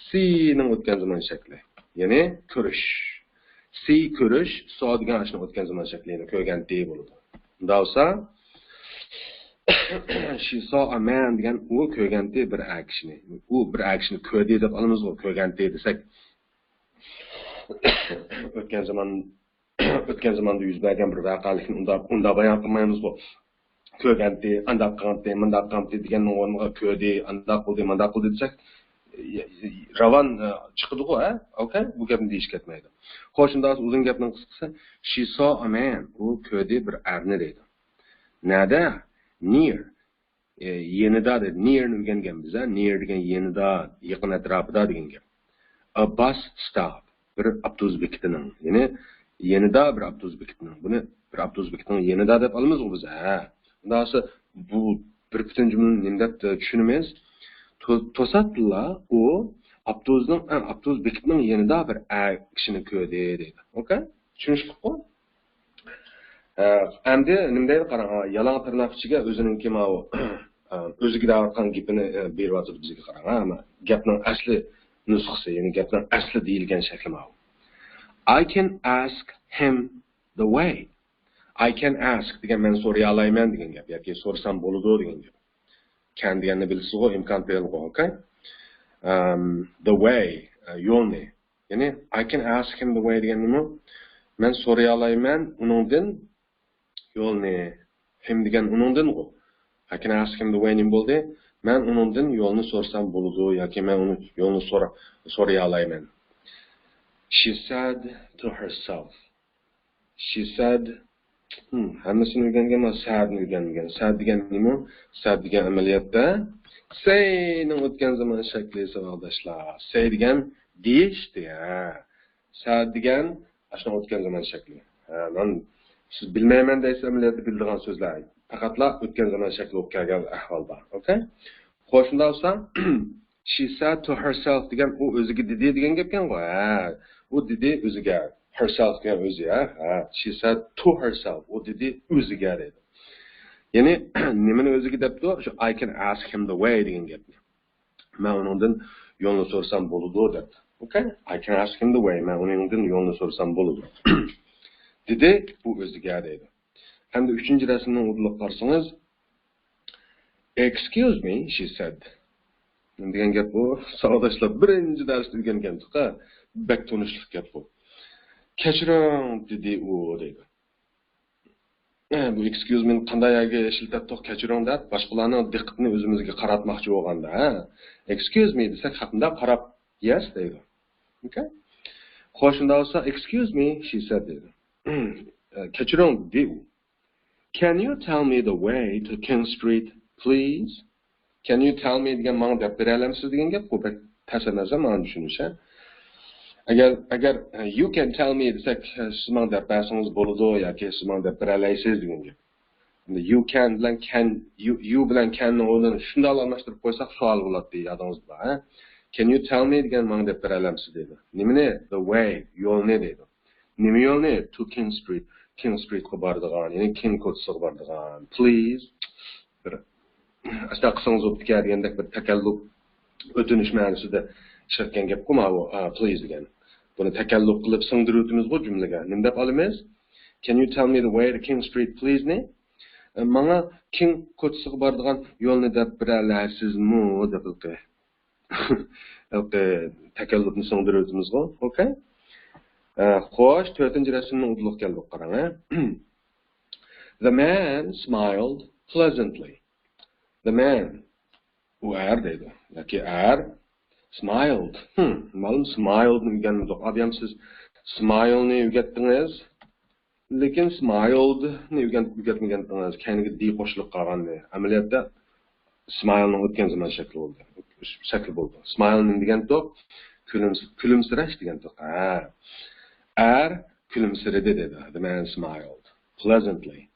سىنىڭ ئۆتكەن زامان شەكلى. يەنى كۆرۈش. سى كۆرۈش، سا دېگەن ئاشۇنىڭ ئۆتكەن زامان شەكلى، يەنى كۆرگەنتى بولىدۇ. ئۇنداق بولسا، she saw a man دېگەن ئۇ كۆرگەنتى بىر ئەر كىشىنى. ئۇ بىر ئەر كىشىنى كۆردى دەپ ئالىمىزغۇ، كۆرگەنتى دېسەك. ئۆتكەن زامان ئۆتكەن زاماندا يۈز بەرگەن بىر ۋەقەلىكنى ئۇنداق، ئۇنداق بايان قىلمايمىزغۇ. كۆرگەنتى، ئانداق قىلغانتى، مۇنداق قىلغانتى دېگەننىڭ ئورنىغا كۆردى، ئانداق قىلدى، مانداق قىلدى دېسەك، راۋان، ئە، چىقىدىغۇ، ھە؟ ئوكەي؟ بۇ گەپنى دېيىش كەتمەيدۇ. خوش، شۇنداق ئۇزۇن گەپنىڭ قىسقىسى، she saw a man، ئۇ كۆردى بىر ئەرنى دەيدۇ. نەدە؟ Near. ئە، يېنىدا دەيدۇ. Near نى ئۆگەنگەنمىز، ھە؟ Near دېگەن يېنىدا، يېقىن ئەتراپىدا دېگەن گەپ. A bus stop، بىر ئاپتوبۇس بېكىتىنىڭ، يەنى يېنىدا بىر ئاپتوبۇس بېكىتىنىڭ. بۇنى بىر ئاپتوبۇس بېكىتىنىڭ يېنىدا دەپ ئالىمىزغۇ بىز، ھە. ئۇنداق بولسا بۇ بىر پۈتۈن جۈملىنى نېمە دەپ، ئە، چۈشىنىمىز؟ تو-، توساتتىنلا ئۇ ئاپتوبۇسنىڭ، ئە، ئاپتوبۇس بېكىتىنىڭ يېنىدا بىر ئەر كىشىنى كۆردى دەيدۇ. ئوكەي؟ چۈشىنىشلىكقۇ؟ ئە، ئەمدى نېمە دەيدۇ قاراڭ، ھا، يالاڭ تىرناق ئىچىگە ئۆزىنىڭكى ماۋۇ، ئە، ئۆزىگە دەۋاتقان گېپىنى، ئە، بېرىۋاتىدۇ بىزگە قاراڭ، ھا، ئەمما گەپنىڭ ئەسلى نۇسخىسى، يەنى گەپنىڭ ئەسلى دېيىلگەن شەكلى ماۋۇ. I can ask him the way. I can ask دېگەن مەن سورىيالايمەن دېگەن گەپ، ياكى سورىسام بولىدۇ دېگەن گەپ. Can دېگەننى بىلىسىزغۇ، ئىمكان پېئىلغۇ، ئوكەي؟ ئەم، the way، ئە، يولنى. يەنى، I can ask him the way دېگەن نېمە؟ مەن سورىيالايمەن ئۇنىڭدىن يولنى. Him دېگەن ئۇنىڭدىنغۇ. I can ask him the way نېمە بولدى؟ مەن ئۇنىڭدىن يولنى سورىسام بولىدۇ ياكى مەن ئۇنى يولنى سورا-، سورىيالايمەن. She said to herself. She said. Hmm، ھەممىسىنى ئۆگەنگەن، مانا said نى ئۆگەنمىگەن. Said دېگەن نېمە؟ Said دېگەن ئەمەلىيەتتە say نىڭ ئۆتكەن زامان شەكلى، ساۋاقداشلار. Say دېگەن دېيىش دېگەن. Said دېگەن ئاشۇنىڭ ئۆتكەن زامان شەكلى. ھە، مەن سىز بىلمەيمەن دەيسىز، ئەمەلىيەتتە بىلىدىغان سۆزلەر. پەقەتلا ئۆتكەن زامان شەكلى بولۇپ كەلگەن ئەھۋالدا. ئوكەي؟ خوش، شۇنداق بولسا، she said to herself دېگەن ئۇ ئۆزىگە دېدى دېگەن گەپكەنغۇ. ھە، ئۇ دېدى ئۆزىگە. Herself دېگەن ئۆزى، ھە؟ ھە. She said to herself. ئۇ دېدى ئۆزىگە دەيدۇ. يەنى نېمىنى ئۆزىگە دەپتۇ؟ شۇ I can ask him the way دېگەن گەپنى. مەن ئۇنىڭدىن يولنى سورىسام بولىدۇ دەپتۇ. ئوكەي؟ I can ask him the way. مەن ئۇنىڭدىن يولنى سورىسام بولىدۇ. دېدى، ئۇ ئۆزىگە دەيدۇ. ئەمدى ئۈچىنچى رەسىمنىڭ ئۇدۇلىغا قارىسىڭىز، excuse me, she said. نېمە دېگەن گەپ بۇ؟ ساۋاقداشلار، بىرىنچى دەرستە ئۆگەنگەنتۇق ھە. بەك تونۇشلۇق گەپ بۇ. كەچۈرۈڭ، دېدى ئۇ، دەيدۇ. ئە، بۇ excuse me نى قانداق يەرگە ئىشلىتەتتۇق، كەچۈرۈڭ دەپ، باشقىلارنىڭ دىققىتىنى ئۆزىمىزگە قاراتماقچى بولغاندا، ھە؟ Excuse me دېسەك، ھەقمۇنداق قاراپ، yes دەيدۇ. ئوكەي؟ خوش، شۇنداق بولسا، excuse me, she said دەيدۇ. ئە، كەچۈرۈڭ، دېدى ئۇ. Can you tell me the way to King Street, please? Can you tell me دېگەن ماڭا دەپ بېرەلەمسىز دېگەن گەپ. بۇ بەك تەس ئەمەس ماڭا چۈشىنىش، ھە؟ ئەگەر، ئەگەر، ئە، you can tell me دېسەك، ئە، سىز ماڭا دەپ بەرسىڭىز بولىدۇ ياكى سىز ماڭا دەپ بېرەلەيسىز دېگەن گەپ. ئەمدى you can بىلەن can، you، you بىلەن can نىڭ ئورنىنى شۇنداق ئالماشتۇرۇپ قويساق سوئال بولاتتى، يادىڭىزدا بار، ھە؟ Can you tell me دېگەن ماڭا دەپ بېرەلەمسىز دەيدۇ. نېمىنى؟ The way، يولنى دەيدۇ. نېمە يولنى؟ To King Street. King Street قا بارىدىغان، يەنى كىڭ كوچىسىغا بارىدىغان. Please. بىر ئاشۇنداق قىلسىڭىز بوپتىكەن دېگەندەك بىر تەكەللۇپ، ئۆتۈنۈش مەنىسىدە ئىشلەتكەن گەپقۇ ماۋۇ، ئا، please دېگەن. بۇنى تەكەللۇپ قىلىپ سىڭدۈرۈۋېتىمىزغۇ جۈملىگە. نېمە دەپ ئالىمىز؟ Can you tell me the way to King Street, please نى؟ ئە، ماڭا كىڭ كوچىسىغا بارىدىغان يولنى دەپ بېرەلەيسىزمۇ؟ دەپ ھېلىقى، ھېلىقى تەكەللۇپنى سىڭدۈرۈۋېتىمىزغۇ. ئوكەي؟ ئە، خوش، تۆتىنچى رەسىمنىڭ ئۇدۇلىغا كەلدۇق، قاراڭ، ھە. The man smiled pleasantly. The man. ئۇ ئەر دەيدۇ. ياكى ئەر. Smiled. Hmm. مەلۇم، smiled نى ئۆگەنمىدۇق. ئادەم، سىز smile نى ئۆگەتتىڭىز. لېكىن smiled نى ئۆگەن-، ئۆگەتمىگەنتىڭىز، كەينىگە دى قوشۇلۇپ قالغاننى. ئەمەلىيەتتە smile نىڭ ئۆتكەن زامان شەكلى بولدى. شەكلى بولدى. Smile نېمە دېگەنتۇق؟ كۈلۈمس-، كۈلۈمسىرەش دېگەنتۇق. ھە. ئەر كۈلۈمسىرىدى دېدى. The man smiled pleasantly.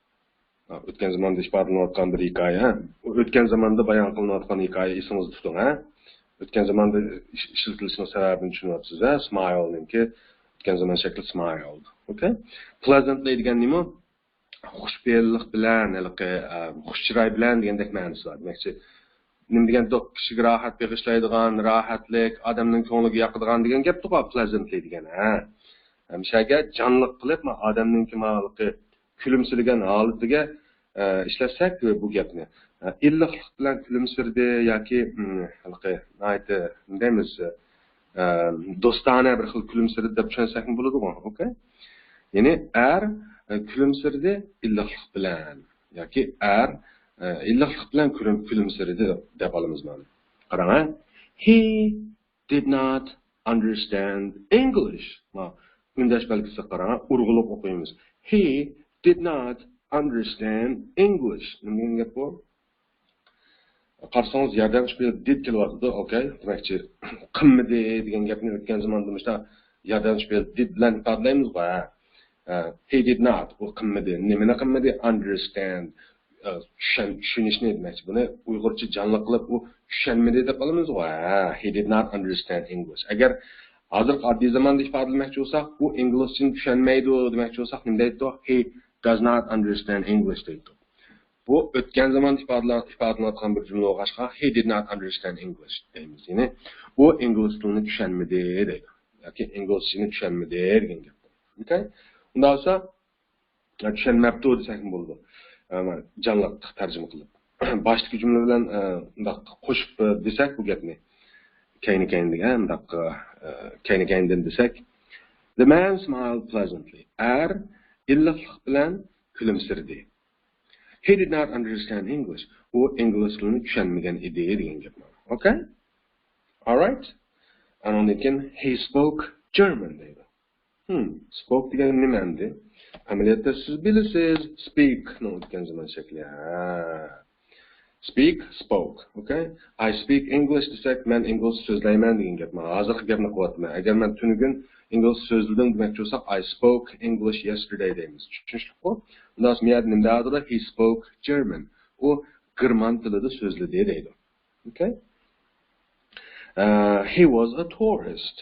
ئۆتكەن زاماندا ئىپادىلىنىۋاتقان بىر ھېكايە. ئۇ ئۆتكەن زاماندا بايان قىلىنىۋاتقان ھېكايە، ئېسىڭىزدە تۇتۇڭ، ھە؟ ئۆتكەن زاماندا ئىش-، ئىشلىتىلىشىنىڭ سەۋەبىنى چۈشىنىۋاتىسىز، ھە؟ Smile نىڭكى ئۆتكەن زامان شەكلى smiled. ئوكەي؟ Pleasantly دېگەن نېمە؟ خۇش پېئىللىق بىلەن، ھېلىقى، ئە، خۇش چىراي بىلەن دېگەندەك مەنىسى بار. دېمەكچى، نېمە دېگەندۇق؟ كىشىگە راھەت بېغىشلايدىغان، راھەتلىك، ئادەمنىڭ كۆڭلىگە ياقىدىغان دېگەن گەپتۇق، pleasantly دېگەن، ھە؟ ھەمىشەگە جانلىق قىلىپ، ما-، ئادەمنىڭكى مالىقى كۈلۈمسىرىگەن ھالىتىگە، ئە، ئىشلەتسەك بۇ گەپنى. ئە، ئىللىقلىق بىلەن كۈلۈمسىرىدى ياكى، ھېلىقى ناھايىتى، نېمە دەيمىز، ئە، دوستانە بىر خىل كۈلۈمسىرىدى دەپ چۈشەنسەكمۇ بولىدىغۇ، ئوكەي؟ يەنى ئەر، ئە، كۈلۈمسىرىدى ئىللىقلىق بىلەن ياكى ئەر، ئە، ئىللىقلىق بىلەن كۈلۈم-، كۈلۈمسىرىدى دەپ ئالىمىز مانا. قاراڭ، ھە. He did not understand English. ما، ئۈندەش بەلگىسىگە قاراڭ، ئۇرغۇلۇق ئوقۇيمىز. He did not understand English. نېمە دېگەن گەپ بۇ؟ قارىسىڭىز، ياردەمچى پېئىل did كېلىۋاتىدۇ، ئوكەي. دېمەكچى، قىلمىدى دېگەن گەپنى ئۆتكەن زاماندا مۇشۇنداق ياردەمچى پېئىل did بىلەن ئىپادىلەيمىزغۇ، ھە؟ ئە، he did not، ئۇ قىلمىدى. نېمىنى قىلمىدى؟ Understand. ئە، چۈشەن-، چۈشىنىشنى دېمەكچى. بۇنى ئۇيغۇرچە جانلىق قىلىپ، ئۇ چۈشەنمىدى دەپ ئالىمىزغۇ. ھە، he did not understand English. ئەگەر ھازىرقى ئاددىي زاماندا ئىپادىلىمەكچى بولساق، ئۇ ئىنگلىزچىنى چۈشەنمەيدۇ دېمەكچى بولساق، نېمە دەيتتۇق؟ He does not understand English دەيتتۇق. بۇ ئۆتكەن زاماندا ئىپادىلە-، ئىپادىلىنىۋاتقان بىر جۈملە بولغاچقا، he did not understand English دەيمىز. يەنى ئۇ ئىنگلىز تىلىنى چۈشەنمىدى دەيدۇ. ياكى ئىنگلىزچىنى چۈشەنمىدى دېگەن گەپ. ئوكەي؟ ئۇنداق بولسا، چۈشەنمەپتۇ دېسەكمۇ بولىدۇ. ئە، جانلىق تەرجىمە قىلىپ. باشتىكى جۈملە بىلەن، ئە، مۇنداق قوشۇپ، ئە، دېسەك بۇ گەپنى. كەينى كەينىدىن، ئە، مۇنداق، ئە، كەينى كەينىدىن دېسەك. The man smiled pleasantly. ئەر ئىللىقلىق بىلەن كۈلۈمسىرىدى. He did not understand English. ئۇ ئىنگلىز تىلىنى چۈشەنمىگەن ئىدى دېگەن گەپ. ئوكەي؟ Alright. ئانىڭدىن كېيىن he spoke German دەيدۇ. Hmm، spoke دېگەن نېمە ئەمدى؟ ئەمەلىيەتتە سىز بىلىسىز، speak نىڭ ئۆتكەن زامان شەكلى. ھە. Speak، spoke. ئوكەي؟ I speak English دېسەك، مەن ئىنگلىزچە سۆزلەيمەن دېگەن گەپ. مانا ھازىرقى گەپنى قىلىۋاتىمەن. ئەگەر مەن تۈنۈگۈن ئىنگلىزچە سۆزلىدىم دېمەكچى بولساق، I spoke English yesterday دەيمىز. چۈشىنىشلىكقۇ؟ ئۇنداق مۇيەردە نېمە دەۋاتىدۇ؟ He spoke German. ئۇ گېرمان تىلىدا سۆزلىدى دەيدۇ. ئوكەي؟ ئە، he was a tourist.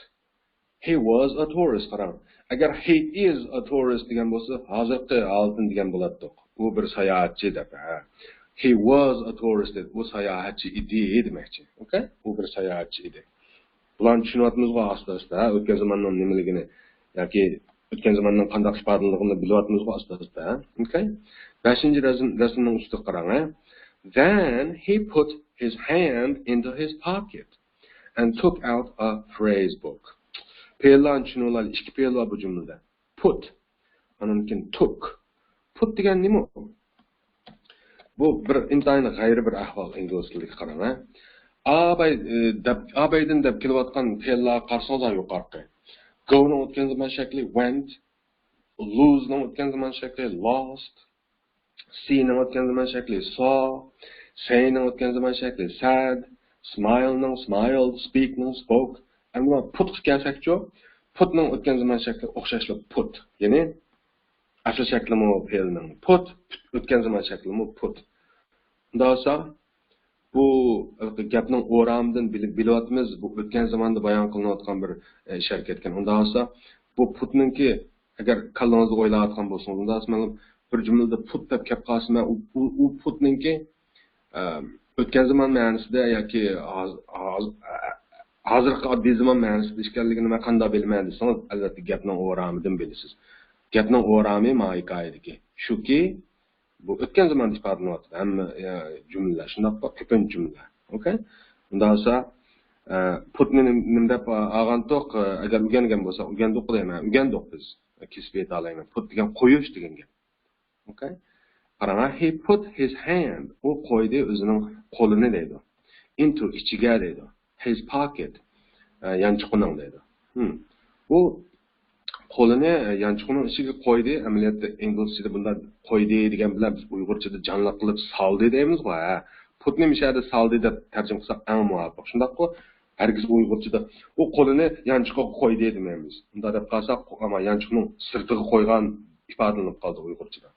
He was a tourist. قاراڭ. ئەگەر he is a tourist دېگەن بولسا، ھازىرقى ھالىتىنى دېگەن بولاتتۇق. ئۇ بىر ساياھەتچى دەپ، ھە. He was a tourist دېدى. ئۇ ساياھەتچى ئىدى دېمەكچى. ئوكەي؟ ئۇ بىر ساياھەتچى ئىدى. بۇلارنى چۈشىنىۋاتىمىزغۇ ئاستا-ئاستا، ھە؟ ئۆتكەن زاماننىڭ نېمىلىكىنى ياكى ئۆتكەن زاماننىڭ قانداق ئىپادىلىنىدىغىنىنى بىلىۋاتىمىزغۇ ئاستا-ئاستا، ھە؟ ئوكەي؟ بەشىنچى رەسىم، رەسىمنىڭ ئۈستىگە قاراڭ، ھە؟ Then he put his hand into his pocket and took out a phrase book. پېئىللارنى چۈشىنىۋالايلى. ئىككى پېئىل بار بۇ جۈملىدە. Put. ئاندىن كېيىن took. Put دېگەن نېمە؟ بۇ بىر ئىنتايىن غەيرىي بىر ئەھۋال ئىنگلىز تىلىدىكى، قاراڭ، ھە. ئاباي، ئى، دەپ، ئابايدىن دەپ كېلىۋاتقان پېئىللارغا قارىسىڭىز، ھە، يۇقىرىقى. Go نىڭ ئۆتكەن زامان شەكلى went. Lose نىڭ ئۆتكەن زامان شەكلى lost. See نىڭ ئۆتكەن زامان شەكلى saw، say نىڭ ئۆتكەن زامان شەكلى said، smile نىڭ smiled، speak نىڭ spoke. ئەمدى مانا put قا كەلسەكچۇ، put نىڭ ئۆتكەن زامان شەكلى ئوخشاشلا put. يەنى ئەسلى شەكلىمۇ پېئىلنىڭ put، ئۆتكەن زامان شەكلىمۇ put. ئۇنداق بولسا، بۇ گەپنىڭ ئورامىدىن بىلىپ، بىلىۋاتىمىز، بۇ ئۆتكەن زاماندا بايان قىلىنىۋاتقان بىر، ئە، ئىش ھەرىكەت ئىكەن. ئۇنداق بولسا، بۇ put نىڭكى، ئەگەر كاللىڭىزدا ئويلاۋاتقان بولسىڭىز، ئۇنداق بولسا مەن بىر جۈملىدە put دەپ كەپ قالسا، مەن ئۇ، ئۇ، ئۇ put نىڭكى، ئە، ئۆتكەن زامان مەنىسىدە ياكى ھاز-، ھاز-، ئە، ھازىرقى ئاددىي زامان مەنىسىدە ئىكەنلىكىنى مەن قانداق بىلىمەن دېسىڭىز، ئەلۋەتتە گەپنىڭ ئورامىدىن بىلىسىز. گەپنىڭ ئورامى ما ھېكايىدىكى شۇكى، بۇ ئۆتكەن زاماندا ئىپادىلىنىۋاتىدۇ. ھەممە، يا، جۈملىلەر، شۇنداققۇ؟ كۆپىنچە جۈملىلەر. ئوكەي؟ ئۇنداق بولسا، ئە، put نى نېمە، نېمە دەپ ئالغانتۇق؟ ئە، ئەگەر ئۆگەنگەن بولساق، ئۆگەندۇق دەيمەن. ئۆگەندۇق بىز. كېسىپ ئېيتالايمەن. Put دېگەن قويۇش دېگەن گەپ. ئوكەي؟ قاراڭ، he put his hand، ئۇ قويدى ئۆزىنىڭ قولىنى دەيدۇ. Into، ئىچىگە دەيدۇ. His pocket، ئە، يانچۇقىنىڭ دەيدۇ. ھىم. ئۇ قولىنى، ئە، يانچۇقىنىڭ ئىچىگە قويدى. ئەمەلىيەتتە ئىنگلىزچىدە بۇنداق قويدى دېگەن بىلەن بىز ئۇيغۇرچىدا جانلىق قىلىپ سالدى دەيمىزغۇ، ھە. پۇتنى مۇشۇ يەردە سالدى دەپ تەرجىمە قىلساق ئەڭ مۇۋاپىق. شۇنداققۇ؟ ھەرگىز ئۇيغۇرچىدا ئۇ قولىنى يانچۇقىغا قويدى دېمەيمىز. ئۇنداق دەپ قالساق، ئەمما يانچۇقنىڭ سىرتىغا قويغان ئىپادىلىنىپ قالدى ئۇيغۇرچىدا.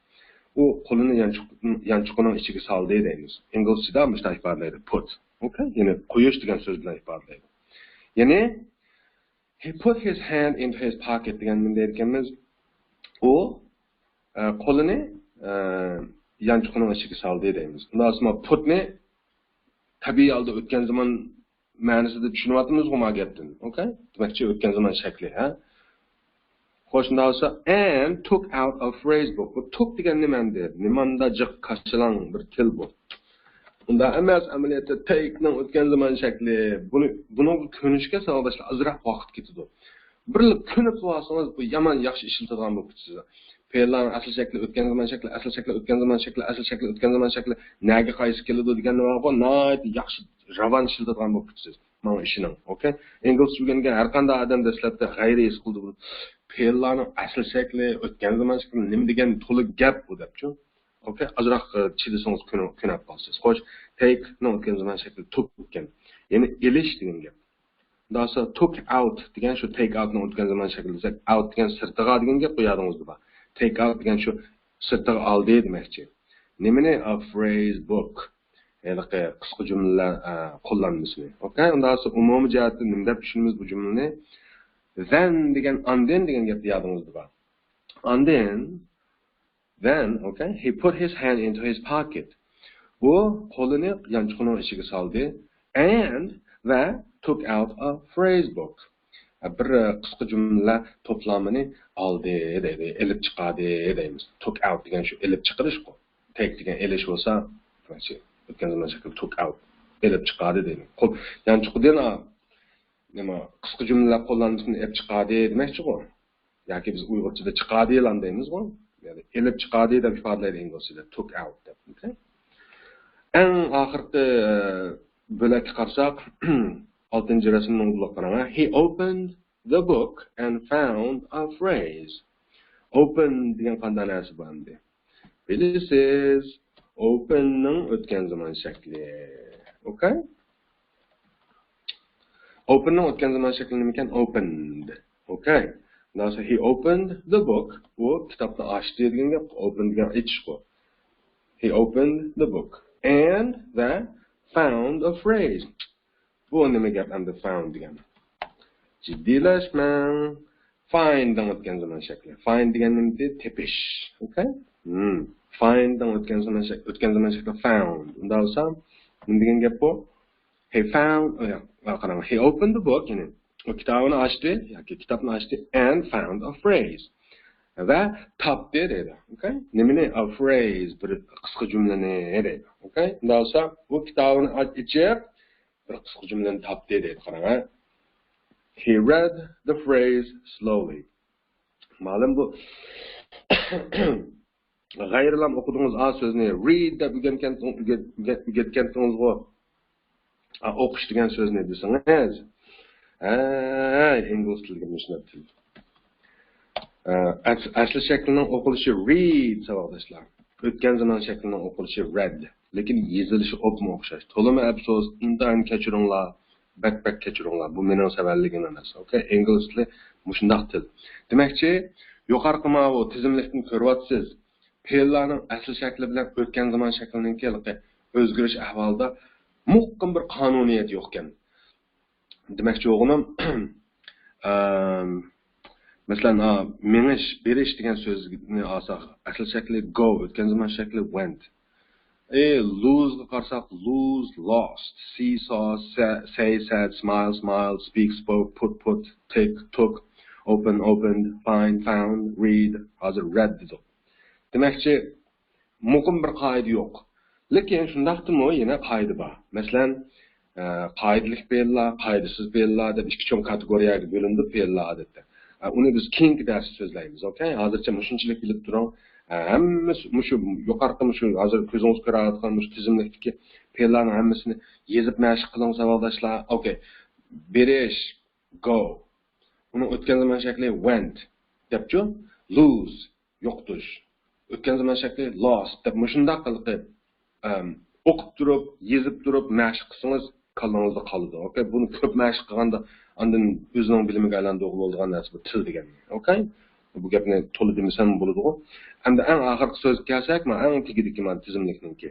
ئۇ قولىنى يانچۇق-، يانچۇقىنىڭ ئىچىگە سالدى دەيمىز. ئىنگلىزچىدا مۇشۇنداق ئىپادىلەيدۇ، put. ئوكەي؟ يەنى قويۇش دېگەن سۆز بىلەن ئىپادىلەيدۇ. يەنى، he put his hand into his pocket دېگەن نېمە دەيدىكەنمىز؟ ئۇ، ئە، قولىنى، ئە، يانچۇقىنىڭ ئىچىگە سالدى دەيمىز. ئۇنداق بولسا put نى تەبىئىي ھالدا ئۆتكەن زامان مەنىسىدە چۈشىنىۋاتىمىزغۇ ما گەپتىن؟ ئوكەي؟ دېمەكچى، ئۆتكەن زامان شەكلى، ھە؟ خوش، شۇنداق بولسا، and took out a phrase book. بۇ took دېگەن نېمە ئەمدى؟ نېمانداق جىق كاشىلاڭ بىر تىل بۇ. ئۇنداق ئەمەس، ئەمەلىيەتتە take نىڭ ئۆتكەن زامان شەكلى. بۇنى، بۇنىڭغا كۆنۈشكە ساۋاقداشلار ئازراق ۋاقىت كېتىدۇ. بىرلا كۆنۈپ قالسىڭىز، بۇ يامان ياخشى ئىشلىتىدىغان بولۇپ كېتىسىز. پېئىللارنىڭ ئەسلى شەكلى، ئۆتكەن زامان شەكلى، ئەسلى شەكلى، ئۆتكەن زامان شەكلى، ئەسلى شەكلى، ئۆتكەن زامان شەكلى نەگە قايسى كېلىدۇ دېگەن نېمە بار، ناھايىتى ياخشى، راۋان ئىشلىتىدىغان بولۇپ كېتىسىز. ماڭا ئىشىنىڭ. ئوكەي؟ ئىنگلىزچە ئۆگەنگەن ھەر قانداق ئادەم دەسلەپتە غەيرىي ھېس قىلىدۇ بۇنى. پېئىللارنىڭ ئەسلى شەكلى، ئۆتكەن زامان شەكلى نېمە دېگەن تولا گەپ بۇ دەپچۇ. ئوكەي؟ ئازراق، ئە، چىدىسىڭىز كۆنۈ-، كۆنۈپ قالىسىز. خوش، take نىڭ ئۆتكەن زامان شەكلى took ئىكەن. يەنى ئېلىش دېگەن گەپ. ئۇنداق بولسا took out دېگەن شۇ take out نىڭ ئۆتكەن زامان شەكلى دېسەك، out دېگەن سىرتىغا دېگەن گەپ بۇ يادىڭىزدا بار. Take out دېگەن شۇ سىرتىغا ئالدى دېمەكچى. نېمىنى؟ A phrase book. ھېلىقى قىسقا جۈملىلەر، ئە، قوللانمىسىنى. ئوكەي، ئۇنداق بولسا ئومۇمىي جەھەتتىن نېمە دەپ چۈشىنىمىز بۇ جۈملىنى؟ Then دېگەن، ئاندىن دېگەن گەپ يادىڭىزدا بار. ئاندىن، then، okay, he put his hand into his pocket. ئۇ قولىنى يانچۇقىنىڭ ئىچىگە سالدى. And ۋە took out a phrase book. بىر، ئە، قىسقا جۈملە توپلامىنى ئالدى دەيدۇ، ئېلىپ چىقاردى دەيمىز. Took out دېگەن شۇ ئېلىپ چىقىرىشقۇ. Take دېگەن ئېلىش بولسا، ئۆتكەن زامان شەكلى took out. ئېلىپ چىقاردى دەيمىز. قول، يانچۇقىدىن، ئا، نېمە، قىسقا جۈملىلەر قوللانمىسىنى ئېلىپ چىقاردى دېمەكچىغۇ. ياكى بىز ئۇيغۇرچىدا چىقاردىلان دەيمىزغۇ. يەنى ئېلىپ چىقاردى دەپ ئىپادىلەيدۇ ئىنگلىزچىدا، took out دەپ. ئوكەي؟ ئەڭ ئاخىرقى، ئە، بۆلەككە قارىساق، ئالتىنچى رەسىمنىڭ ئۇدۇلىغا قاراڭ. He opened the book and found a phrase. Open دېگەن قانداق نەرسە بۇ ئەمدى؟ بىلىسىز، open نىڭ ئۆتكەن زامان شەكلى. ئوكەي؟ Open نىڭ ئۆتكەن زامان شەكلى نېمىكەن؟ Opened. ئوكەي. Now, so he opened the book. ئۇ كىتابنى ئاچتى دېگەن گەپ. Open دېگەن ئېچىشقۇ. He opened the book and ۋە found a phrase. بۇ نېمە گەپ ئەمدى found دېگەن؟ جىددىيلەشمەڭ. Find نىڭ ئۆتكەن زامان شەكلى. Find دېگەن نېمىدى؟ تېپىش. ئوكەي؟ ھىم. Find نىڭ ئۆتكەن زامان شەك-، ئۆتكەن زامان شەكلى found. ئۇنداق بولسا، نېمە دېگەن گەپ بۇ؟ He found، ئە، قاراڭ. He opened the book، يەنى ئۇ كىتابىنى ئاچتى ياكى كىتابنى ئاچتى، and found a phrase. ۋە تاپتى دەيدۇ. ئوكەي؟ نېمىنى؟ A phrase، بىر قىسقا جۈملىنى دەيدۇ. ئوكەي؟ ئۇنداق بولسا، ئۇ كىتابىنى ئاچ-، ئېچىپ، بىر قىسقا جۈملىنى تاپتى دەيدۇ، قاراڭ، ھە. He read the phrase slowly. مەلۇم بۇ. غەيرىلام ئوقۇدىڭىز ئا سۆزنى. Read دەپ ئۆگەنگەن-، ئۆگەت-، ئۆگەتكەنتىڭىزغۇ. ئا، ئوقۇش دېگەن سۆزنى دېسىڭىز. ھەي، ئىنگلىز تىلىگە مۇشۇنداق تىل. ئە، ئەس-، ئەسلى شەكلىنىڭ ئوقۇلۇشى read، ساۋاقداشلار. ئۆتكەن زامان شەكلىنىڭ ئوقۇلۇشى read. لېكىن يېزىلىشى ئوپمۇ ئوخشاش. تولىمۇ ئەپسۇس، ئىنتايىن كەچۈرۈڭلار. بەك، بەك كەچۈرۈڭلار. بۇ مېنىڭ سەۋەنلىكىم ئەمەس. ئوكەي؟ ئىنگلىز تىلى مۇشۇنداق تىل. دېمەكچى، يۇقىرىقى ماۋۇ تىزىملىكتىن كۆرۈۋاتىسىز. پېئىللارنىڭ ئەسلى شەكلى بىلەن ئۆتكەن زامان شەكلىنىڭكى ھېلىقى ئۆزگىرىش ئەھۋالىدا مۇقىم بىر قانۇنىيەت يوقكەن. دېمەكچى بولغىنىم، ئەم، مەسىلەن، ئا، مېڭىش، بېرىش دېگەن سۆزنى ئالساق، ئەسلى شەكلى go، ئۆتكەن زامان شەكلى went. ئى، lose غا قارىساق، lose، lost، see، saw، sa-، say، said، smile، smiled، speak، spoke، put، put، take، took، open، opened، find، found، read، ھازىر read دېدۇق. دېمەكچى، مۇقىم بىر قائىدە يوق. لېكىن شۇنداقتىمۇ يەنە قائىدە بار. مەسىلەن، ئە، قائىدىلىك پېئىللار، قائىدىسىز پېئىللار دەپ ئىككى چوڭ كاتېگورىيەگە بۆلۈنىدۇ پېئىللار ئادەتتە. ئە، ئۇنى بىز كېيىنكى دەرستە سۆزلەيمىز، ئوكەي؟ ھازىرچە مۇشۇنچىلىك بىلىپ تۇرۇڭ. ھەممىسى مۇشۇ يۇقىرىقى، مۇشۇ ھازىر كۆزىڭىز كۆرۈۋاتقان مۇشۇ تىزىملىكتىكى پېئىللارنىڭ ھەممىسىنى يېزىپ مەشىق قىلىڭ، ساۋاقداشلار. ئوكەي. بېرىش، go. ئۇنىڭ ئۆتكەن زامان شەكلى went دەپچۇ. Lose، يوقىتىش. ئۆتكەن زامان شەكلى lost دەپ مۇشۇنداق قىلىپ، ئەم، ئوقۇپ تۇرۇپ، يېزىپ تۇرۇپ مەشىق قىلسىڭىز، كاللىڭىزدا قالىدۇ. ئوكەي، بۇنى كۆپ مەشىق قىلغاندا، ئاندىن ئۆزىنىڭ بىلىمىگە ئايلاندۇرغىلى بولىدىغان نەرسە بۇ تىل دېگەن. ئوكەي، بۇ گەپنى تولا دېمىسەم بولىدىغۇ. ئەمدى ئەڭ ئاخىرقى سۆزگە كەلسەك، مانا ئەڭ تېگىدىكى مانا تىزىملىكنىڭكى.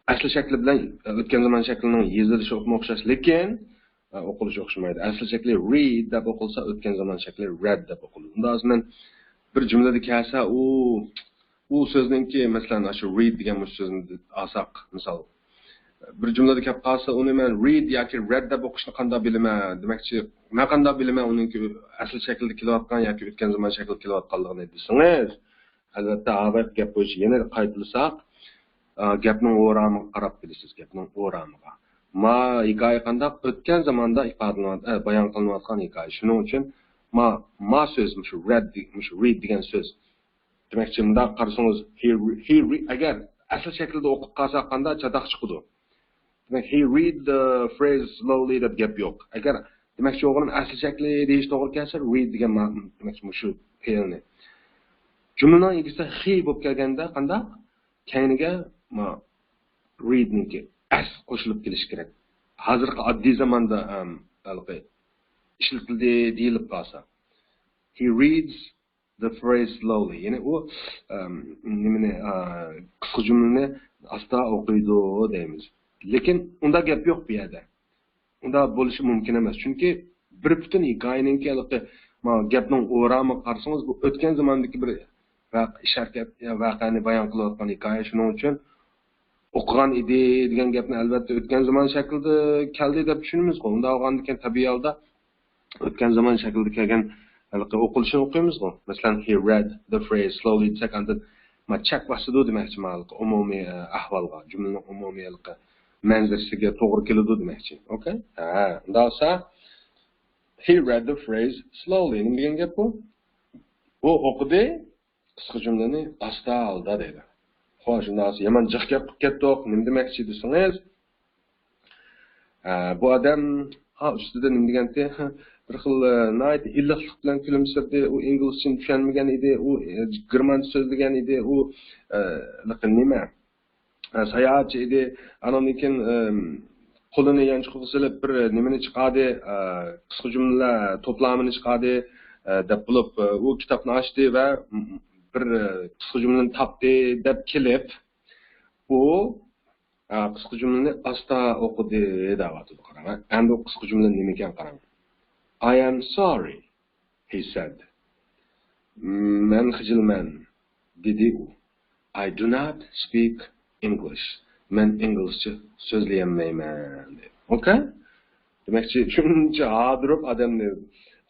ئەسلى شەكلى بىلەن ئۆتكەن زامان شەكلىنىڭ يېزىلىشى ئوخشاش، لېكىن ئوقۇلۇشى ئوخشىمايدۇ. ئەسلى شەكلى read دەپ ئوقۇلسا، ئۆتكەن زامان شەكلى read دەپ ئوقۇلىدۇ. ئۇنداق مەن بىر جۈملىدە كەلسە، ئۇ، ئۇ سۆزنىڭكى، مەسىلەن، ئاشۇ read دېگەن مۇشۇ سۆزنى ئالساق، مىسال، بىر جۈملىدە كەپ قالسا، ئۇنى مەن read ياكى read دەپ ئوقۇشنى قانداق بىلىمەن دېمەكچى. مەن قانداق بىلىمەن ئۇنىڭكى ئەسلى شەكلىدە كېلىۋاتقان ياكى ئۆتكەن زامان شەكلىدە كېلىۋاتقانلىقىنى دېسىڭىز، ئەلۋەتتە، ھازىرقى گەپ بويىچە يەنە قايتىلىساق، ئا، گەپنىڭ ئورامىغا قاراپ بىلىسىز، گەپنىڭ ئورامىغا. ما ھېكايە قانداق ئۆتكەن زاماندا ئىپادىلىنىۋات-، ئە، بايان قىلىنىۋاتقان ھېكايە. شۇنىڭ ئۈچۈن ما، ما سۆز، مۇشۇ read دېگ-، مۇشۇ read دېگەن سۆز. دېمەكچى، مۇنداق قارىسىڭىز، he re-، he re-، ئەگەر ئەسلى شەكلىدە ئوقۇپ قالساق، قانداق چاتاق چىقىدۇ؟ دېمەك، he read the phrase slowly دەپ گەپ يوق. ئەگەر دېمەكچى بولغىنىم ئەسلى شەكلى دېيىش توغرا كەلسە، read دېگەن ما-، دېمەكچى مۇشۇ پېئىلنى. جۈملىنىڭ ئىگىسى he بولۇپ كەلگەندە قانداق؟ كەينىگە ما read نىڭكى s قوشۇلۇپ كېلىشى كېرەك. ھازىرقى ئاددىي زاماندا، ئەم، ھېلىقى ئىشلىتىلدى دېيىلىپ قالسا. He reads the phrase slowly. يەنى ئۇ، ئەم، نېمىنى، ئا، قىسقا جۈملىنى ئاستا ئوقۇيدۇ دەيمىز. لېكىن ئۇنداق گەپ يوق بۇ يەردە. ئۇنداق بولۇشى مۇمكىن ئەمەس. چۈنكى بىر پۈتۈن ھېكايىنىڭكى ھېلىقى، ما، گەپنىڭ ئورامىغا قارىسىڭىز، بۇ ئۆتكەن زاماندىكى بىر ۋەق-، ئىش ھەرىكەت، يا ۋەقەنى بايان قىلىۋاتقان ھېكايە. شۇنىڭ ئۈچۈن ئوقۇغان ئىدى دېگەن گەپنى ئەلۋەتتە ئۆتكەن زامان شەكلىدە كەلدى دەپ چۈشىنىمىزغۇ. ئۇنداق بولغاندىكىن تەبىئىي ھالدا ئۆتكەن زامان شەكلىدە كەلگەن ھېلىقى ئوقۇلۇشىنى ئوقۇيمىزغۇ. مەسىلەن، he read the phrase slowly دېسەك، ئاندىن ما چەك باسىدۇ دېمەكچى، ما ھېلىقى ئومۇمىي، ئە، ئەھۋالغا، جۈملىنىڭ ئومۇمىي ھېلىقى مەنزىرىسىگە توغرا كېلىدۇ دېمەكچى. ئوكەي؟ ھە، ئۇنداق بولسا، he read the phrase slowly. نېمە دېگەن گەپ بۇ؟ ئۇ ئوقۇدى، قىسقا جۈملىنى ئاستا ھالدا دەيدۇ. خوش، شۇنداق بولسا يامان جىق گەپ قىلىپ كەتتۇق. نېمە دېمەكچى دېسىڭىز، ئە، بۇ ئادەم، ھا، ئۈستىدە نېمە دېگەنتى؟ بىر خىل، ئە، ناھايىتى ئىللىقلىق بىلەن كۈلۈمسىرىدى. ئۇ ئىنگلىزچىنى چۈشەنمىگەن ئىدى. ئۇ، ئە، گېرمانچە سۆزلىگەن ئىدى. ئۇ، ئە، نېمە؟ ئە، ساياھەتچى ئىدى. ئانىڭدىن كېيىن، ئەم، قولىنى يانچۇقىغا سېلىپ بىر نېمىنى چىقاردى، ئە، قىسقا جۈملىلەر توپلامىنى چىقاردى، ئە، دەپ بولۇپ، ئە، ئۇ كىتابنى ئاچتى ۋە بىر، ئە، قىسقا جۈملىنى تاپتى دەپ كېلىپ، ئۇ، ئە، قىسقا جۈملىنى ئاستا ئوقۇدى دەۋاتىدۇ. قاراڭ، ئەمدى ئۇ قىسقا جۈملە نېمىكەن قاراڭ. "I am sorry," he said. "مەن خىجىلمەن." دېدى ئۇ. "I do not speak English." مەن ئىنگلىزچە سۆزلىيەلمەيمەن، دېدى. ئوكەي؟ دېمەكچى، شۇنچە ھاردۇرۇپ ئادەمنى،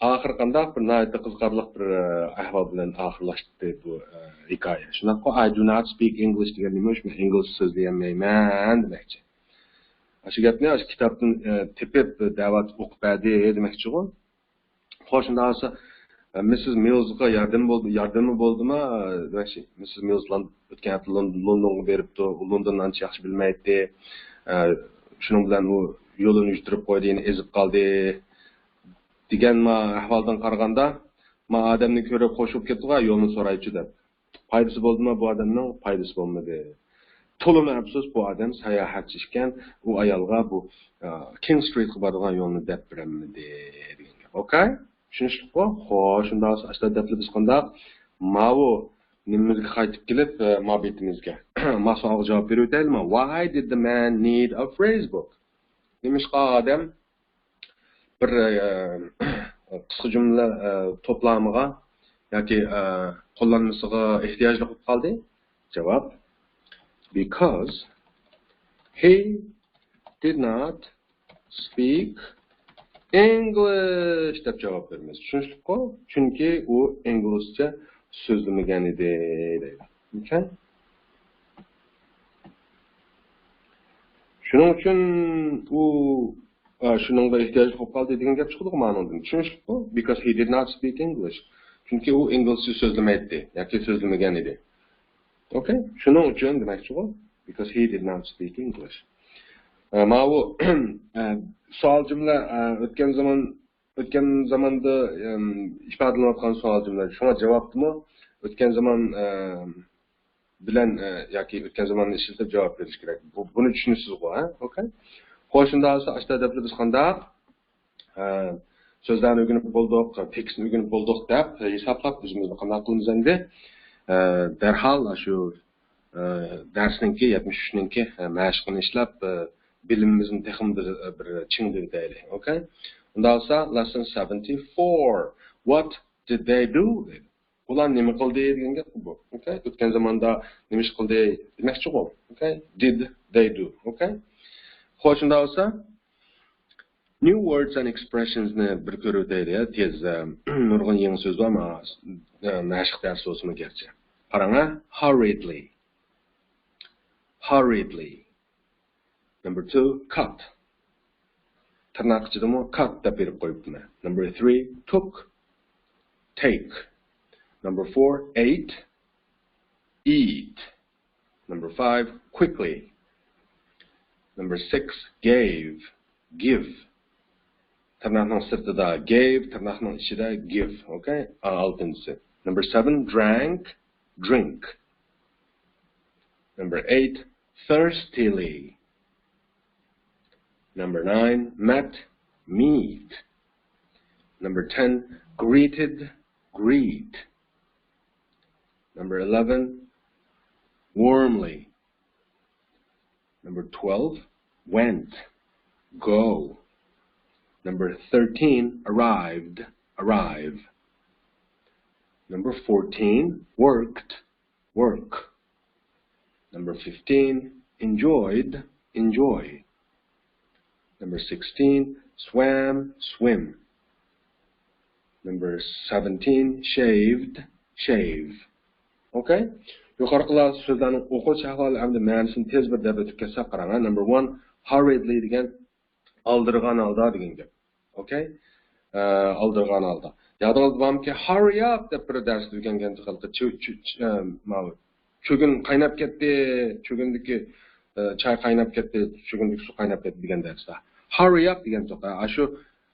ئاخىرى قانداق بىر ناھايىتى قىزىقارلىق بىر، ئە، ئەھۋال بىلەن ئاخىرلاشتى بۇ، ئە، ھېكايە. شۇنداققۇ، "I do not speak English" دېگەن نېمە؟ شۇ، مەن ئىنگلىزچە سۆزلىيەلمەيمەن دېمەكچى. ئاشۇ گەپنى ئاشۇ كىتابتىن، ئە، تېپىپ دەۋاتىپ ئوقۇپ بەردى دېمەكچىغۇ. خوش، شۇنداق بولسا، ئە، مىسسىز مىلزغا ياردەم بولدى، ياردىمى بولدىما؟ ئە، دېمەكچى، مىسسىز مىلز لون-، ئۆتكەن ھەپتە لون-، لوندونغا بېرىپتۇ. ئۇ لوندوننى ئانچە ياخشى بىلمەيتتى. ئە، شۇنىڭ بىلەن ئۇ يولىنى يۈتتۈرۈپ قويدى، يەنە ئېزىپ قالدى دېگەن ما ئەھۋالدىن قارىغاندا، ما ئادەمنى كۆرۈپ خوش بولۇپ كەتتىغۇ، يولنى سورايچۇ دەپ. پايدىسى بولدىما بۇ ئادەمنىڭ؟ پايدىسى بولمىدى. تولىمۇ ئەپسۇس، بۇ ئادەم ساياھەتچى ئىكەن، ئۇ ئايالغا بۇ، ئا، كىنگ سترىتقا بارىدىغان يولنى دەپ بېرەلمىدى دېگەن گەپ. ئوكەي؟ چۈشىنىشلىكقۇ؟ خوش، شۇنداق بولسا ئاشۇنداق دەپلا بىز قانداق؟ ماۋۇ نېمىمىزگە قايتىپ كېلىپ، ئە، مۇھەببىتىمىزگە. ما سوئالغا جاۋاب بېرىۋېتەيلىما؟ Why did the man need a phrase book? نېمىشقا ئادەم بىر، ئە، قىسقا جۈملە، ئە، توپلامىغا ياكى، ئە، قوللانمىسىغا ئېھتىياجلىق بولۇپ قالدى؟ جاۋاب: Because he did not speak English دەپ جاۋاب بېرىمىز. چۈشىنىشلىكقۇ؟ چۈنكى ئۇ ئىنگلىزچە سۆزلىمىگەن ئىدى دەيدۇ. ئوكەي؟ شۇنىڭ ئۈچۈن ئۇ، ئا، شۇنىڭغا ئېھتىياجلىق بولۇپ قالدى دېگەن گەپ چىقىدىغۇ مانىڭدىن. چۈشىنىشلىكقۇ؟ Because he did not speak English. چۈنكى ئۇ ئىنگلىزچە سۆزلىمەيتتى ياكى سۆزلىمىگەن ئىدى. ئوكەي؟ شۇنىڭ ئۈچۈن دېمەكچىغۇ، because he did not speak English. ئە، ماۋۇ، ئە، سوئال جۈملە، ئە، ئۆتكەن زامان، ئۆتكەن زاماندا، ئەم، ئىپادىلىنىۋاتقان سوئال جۈملە. شۇڭا جاۋابتىمۇ ئۆتكەن زامان، ئە، بىلەن، ئە، ياكى ئۆتكەن زاماننى ئىشلىتىپ جاۋاب بېرىش كېرەك. بۇ، بۇنى چۈشىنىسىزغۇ، ھە؟ ئوكەي؟ خوش، شۇنداق بولسا، ئاشتا دەپتە بىز قانداق؟ ئە، سۆزلەرنى ئۆگىنىپ بولدۇق، تېكىستنى ئۆگىنىپ بولدۇق دەپ ھېسابلاپ، ئۆزىمىزنى قانداق قىلىمىز ئەمدى؟ ئە، دەرھال شۇ، ئە، دەرسنىڭكى، يەتمىش ئۈچنىڭكى، ئە، مەشىقىنى ئىشلەپ، ئە، بىلىمىمىزنى تېخىمۇ بىر، بىر چىڭدىۋېتەيلى. ئوكەي؟ ئۇنداق بولسا، lesson seventy-four. What did they do? دەيدۇ. ئۇلار نېمە قىلدى دېگەن گەپ بۇ. ئوكەي؟ ئۆتكەن زاماندا نېمە ئىش قىلدى دېمەكچىغۇ. ئوكەي؟ Did they do? ئوكەي؟ خوش، شۇنداق بولسا، new words and expressions نى بىر كۆرۈۋېتەيلى، يا، تېز، ئە، نۇرغۇن يېڭى سۆز بار، ئەمما، ئە، مەشىق دەرسى بولسىمۇ گەرچە. قاراڭ، ھە؟ Hurriedly. Hurriedly. Number two, cut. تىرناق ئىچىدىمۇ cut دەپ بېرىپ قويۇپتىمەن. Number three, took. Take. Number four, ate. Eat. Number five, quickly. Number six, gave. Give. تىرناقنىڭ سىرتىدا gave، تىرناقنىڭ ئىچىدە give. ئوكەي؟ ئا، ئالتىنچىسى. Number seven, drank. Drink. Number eight, thirstily. Number nine, met. Meet. Number ten, greeted. Greet. Number eleven, warmly. Number twelve, went. Go. Number thirteen, arrived. Arrive. Number fourteen, worked. Work. Number fifteen, enjoyed. Enjoy. Number sixteen, swam. Swim. Number seventeen, shaved. Shave. ئوكەي؟ يۇقىرىقىلار سۆزلەرنىڭ ئوقۇلۇش ئەھۋالى ھەمدە مەنىسىنى تېز بىر دەپ ئۆتۈپ كەتسەك، قاراڭ، ھە؟ Number one, hurriedly دېگەن ئالدىرىغان ھالدا دېگەن گەپ. ئوكەي؟ ئە، ئالدىرىغان ھالدا. يادىڭىزدا بارمىكىن، hurry up دەپ بىر دەرستە ئۆگەنگەنتۇق، چۆ-، چۆ-، چۆ-، ئە، ماۋۇ، چۆگۈن قايناپ كەتتى، چۆگۈندىكى، ئە، چاي قايناپ كەتتى، چۆگۈندىكى سۇ قايناپ كەتتى دېگەن دەرستە. Hurry up دېگەنتۇق. ئە، ئاشۇ،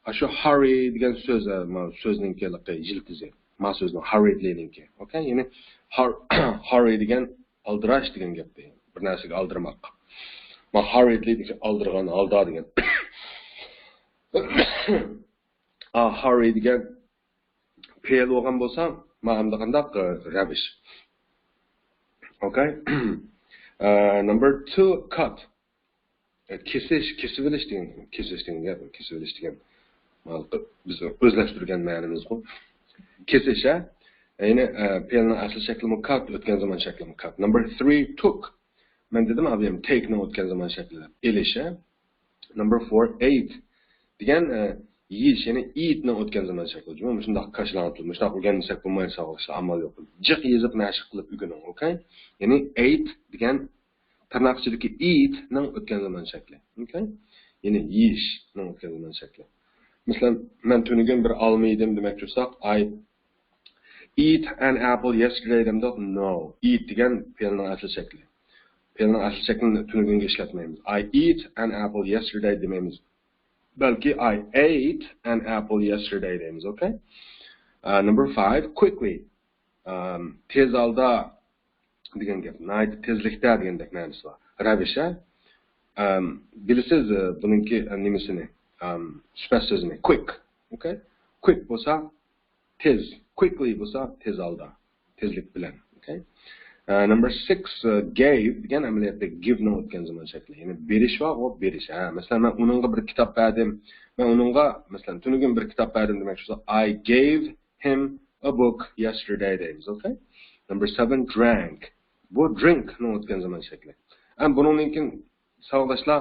ئاشۇ hurry دېگەن سۆز، ئە، ماۋۇ سۆزنىڭكى يىلتىزى. ما سۆزنىڭ، hurriedly نىڭكى. ئوكەي؟ يەنى har-، hurry دېگەن ئالدىراش دېگەن گەپتى. بىر نەرسىگە ئالدىرىماق. ما hurriedly دېگەن ئالدىرىغان ھالدا دېگەن. ئا، hurry دېگەن پېئىل بولغان بولسا، ما ئەمدى قانداق، ئە، رەۋىش. ئوكەي. ئە، number two, cut. ئە، كېسىش، كېسىۋېلىش دېگەن، كېسىش دېگەن گەپ، كېسىۋېلىش دېگەن. ما بىز ئۆزلەشتۈرگەن مەنىمىزغۇ. كېسىش، ھە؟ يەنى، ئە، پېئىلنىڭ ئەسلى شەكلىمۇ cut، ئۆتكەن زامان شەكلىمۇ cut. Number three, took. مەن دېدىم، ئابىيەم، take نىڭ ئۆتكەن زامان شەكلى دەپ. ئېلىش، ھە؟ Number four, ate دېگەن، ئە، يېيىش، يەنى eat نىڭ ئۆتكەن زامان شەكلى. جۇمۇ مۇشۇنداق كاشىلاڭلىتىلىپ، مۇشۇنداق ئۆگەنمىسەك بولمايدۇ، ساۋاقداشلار، ئامال يوق. جىق يېزىپ مەشىق قىلىپ ئۆگىنىڭ، ئوكەي؟ يەنى ate دېگەن تىرناق ئىچىدىكى eat نىڭ ئۆتكەن زامان شەكلى. ئوكەي؟ يەنى يېيىش نىڭ ئۆتكەن زامان شەكلى. مەسىلەن، مەن تۈنۈگۈن بىر ئالما يېدىم دېمەكچى بولساق، I eat an apple yesterday دەمدۇق؟ No. Eat دېگەن پېئىلنىڭ ئەسلى شەكلى. پېئىلنىڭ ئەسلى شەكلىنى تۈنۈگۈنگە ئىشلەتمەيمىز. I eat an apple yesterday دېمەيمىز. بەلكى I ate an apple yesterday دەيمىز، ئوكەي؟ ئە، number five, quickly. ئەم، تېز ھالدا دېگەن گەپ. ناھايىتى تېزلىكتە دېگەندەك مەنىسى بار. رەۋىش، ھە؟ ئەم، بىلىسىز، ئە، بۇنىڭكى، ئە، نېمىسىنى؟ ئەم، سۈپەت سۆزىنى. Quick. ئوكەي؟ Quick بولسا تېز. Quickly بولسا تېز ھالدا. تېزلىك بىلەن. ئوكەي؟ ئە، number six، ئە، gave دېگەن ئەمەلىيەتتە give نىڭ ئۆتكەن زامان شەكلى. يەنى بېرىش بار، ئۇ بېرىش. ھە، مەسىلەن، مەن ئۇنىڭغا بىر كىتاب بەردىم. مەن ئۇنىڭغا، مەسىلەن، تۈنۈگۈن بىر كىتاب بەردىم دېمەكچى بولسا، I gave him a book yesterday دەيمىز، ئوكەي؟ Number seven, drank. بۇ drink نىڭ ئۆتكەن زامان شەكلى. ئەم، بۇنىڭدىن كېيىن ساۋاقداشلار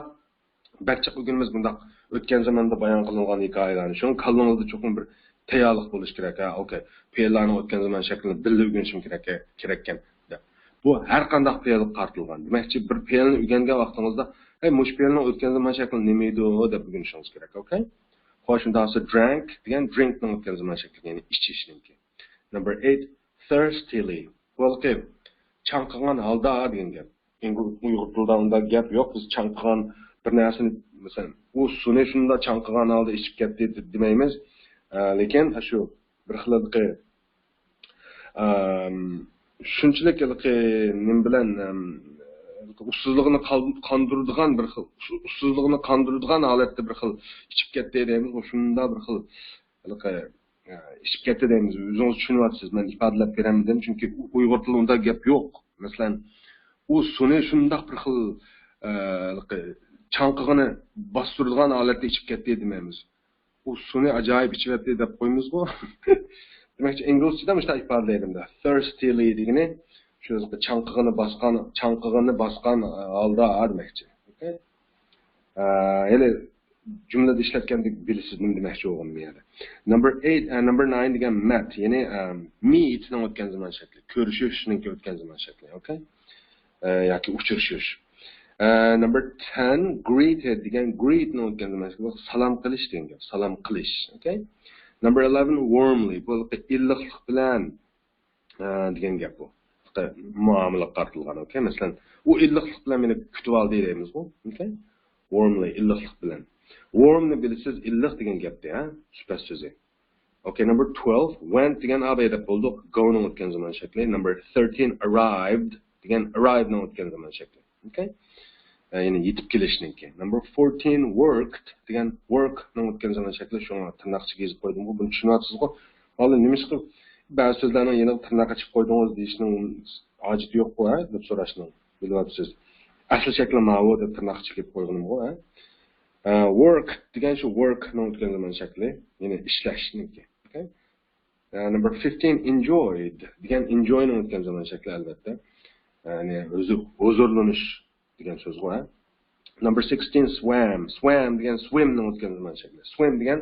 بەك جىق ئۆگىنىمىز بۇنداق ئۆتكەن زاماندا بايان قىلىنغان ھېكايىلەرنى. شۇڭا كاللىڭىزدا چوقۇم بىر تەييارلىق بولۇشى كېرەك. ھە، ئوكەي. پېئىللارنىڭ ئۆتكەن زامان شەكلىنى بىللە ئۆگىنىشىم كېرەك، كېرەككەن دەپ. بۇ ھەر قانداق پېئىلغا قارىتىلغان. دېمەكچى، بىر پېئىلنى ئۆگەنگەن ۋاقتىڭىزدا، ھەي، مۇشۇ پېئىلنىڭ ئۆتكەن زامان شەكلى نېمە ئىدۇ دەپ ئۆگىنىشىڭىز كېرەك. ئوكەي؟ خوش، شۇنداق بولسا drink دېگەن drink نىڭ ئۆتكەن زامان شەكلى، يەنى ئىچىشنىڭكى. Number eight, thirstily. بۇ ھېلىقى چاڭقىغان ھالدا دېگەن گەپ. ئۇيغۇر تىلىدا ئۇنداق گەپ يوق. بىز چاڭقىغان بىر نەرسىنى، مەسىلەن، ئۇ سۇنى شۇنداق چاڭقىغان ھالدا ئىچىپ كەتتى دېمەيمىز. ئە، لېكىن شۇ بىر خىل ھېلىقى، ئەم، شۇنچىلىك ھېلىقى نېمە بىلەن، ئەم، ئۇسسۇزلۇقىنى قال-، قاندۇرىدىغان بىر خىل، ئۇسسۇزلۇقىنى قاندۇرىدىغان ھالەتتە بىر خىل ئىچىپ كەتتى دەيمىز. شۇنداق بىر خىل ھېلىقى، ئە، ئىچىپ كەتتى دەيمىز. ئۆزىڭىز چۈشىنىۋاتىسىز. مەن ئىپادىلەپ بېرەلمىدىم، چۈنكى ئۇيغۇر تىلىدا ئۇنداق گەپ يوق. مەسىلەن، ئۇ سۇنى شۇنداق بىر خىل، ئە، ھېلىقى چاڭقىغىنى باستۇرىدىغان ھالەتتە ئىچىپ كەتتى دېمەيمىز. ئۇ سۇنى ئاجايىپ ئىچىۋەتتى دەپ قويىمىزغۇ. دېمەكچى، ئىنگلىزچىدا مۇشۇنداق ئىپادىلەيدۇ. Thirstily دېگىنى شۇ چاڭقىغىنى باسقان، چاڭقىغىنى باسقان ھالدا دېمەكچى. ئوكەي. ئە، يەنى جۈملىدە ئىشلەتكەندەك بىلىسىز نېمە دېمەكچى بولغىنىمنى يەنە. Number eight، ئە، number nine دېگەن met، يەنى، ئە، meet نىڭ ئۆتكەن زامان شەكلى، كۆرۈشۈشنىڭكى ئۆتكەن زامان شەكلى، ئوكەي؟ ئە، ياكى ئۇچرىشىش. ئە، number ten، greeted دېگەن greet نىڭ ئۆتكەن زامان شەكلى، سالام قىلىش دېگەن گەپ، سالام قىلىش، ئوكەي؟ Number eleven، warmly، بۇ ئىللىقلىق بىلەن، ئە، دېگەن گەپ بۇ. مۇئامىلىگە قارىتىلغان، ئوكەي؟ مەسىلەن، ئۇ ئىللىقلىق بىلەن مېنى كۈتۈۋالدى دەيمىزغۇ، ئوكەي؟ Warmly، ئىللىقلىق بىلەن. Warm نى بىلىسىز، ئىللىق دېگەن گەپتە، ھە؟ سۈپەت سۆزى. ئوكەي، number twelve، went دېگەن ئابايا دەپ بولدۇق، go نىڭ ئۆتكەن زامان شەكلى. Number thirteen، arrived دېگەن arrive نىڭ ئۆتكەن زامان شەكلى. ئوكەي؟ ئە، يەنى يېتىپ كېلىشنىڭكى. Number fourteen، worked دېگەن work نىڭ ئۆتكەن زامان شەكلى، شۇڭا تىرناق ئىچىگە يېزىپ قويدۇمغۇ. بۇنى چۈشىنىۋاتىسىزغۇ؟ ئاللا نېمىشقا بەزى سۆزلەرنىڭ يېنىغا تىرناق ئېچىپ قويدىڭىز دېيىشنىڭ ھاجىتى يوققۇ، ھە، دەپ سوراشنىڭ. بىلىۋاتىسىز. ئەسلى شەكلى ماۋۇ دەپ تىرناق ئىچىگە يېزىپ قويغىنىمغۇ، ھە. ئە، work دېگەن شۇ work نىڭ ئۆتكەن زامان شەكلى، يەنى ئىشلەشنىڭكى. ئوكەي؟ ئە، number fifteen، enjoyed دېگەن enjoy نىڭ ئۆتكەن زامان شەكلى، ئەلۋەتتە. يەنى ھۇزۇر-، ھۇزۇرلىنىش دېگەن سۆزغۇ، ھە. Number sixteen، swam. Swam دېگەن swim نىڭ ئۆتكەن زامان شەكلى. Swim دېگەن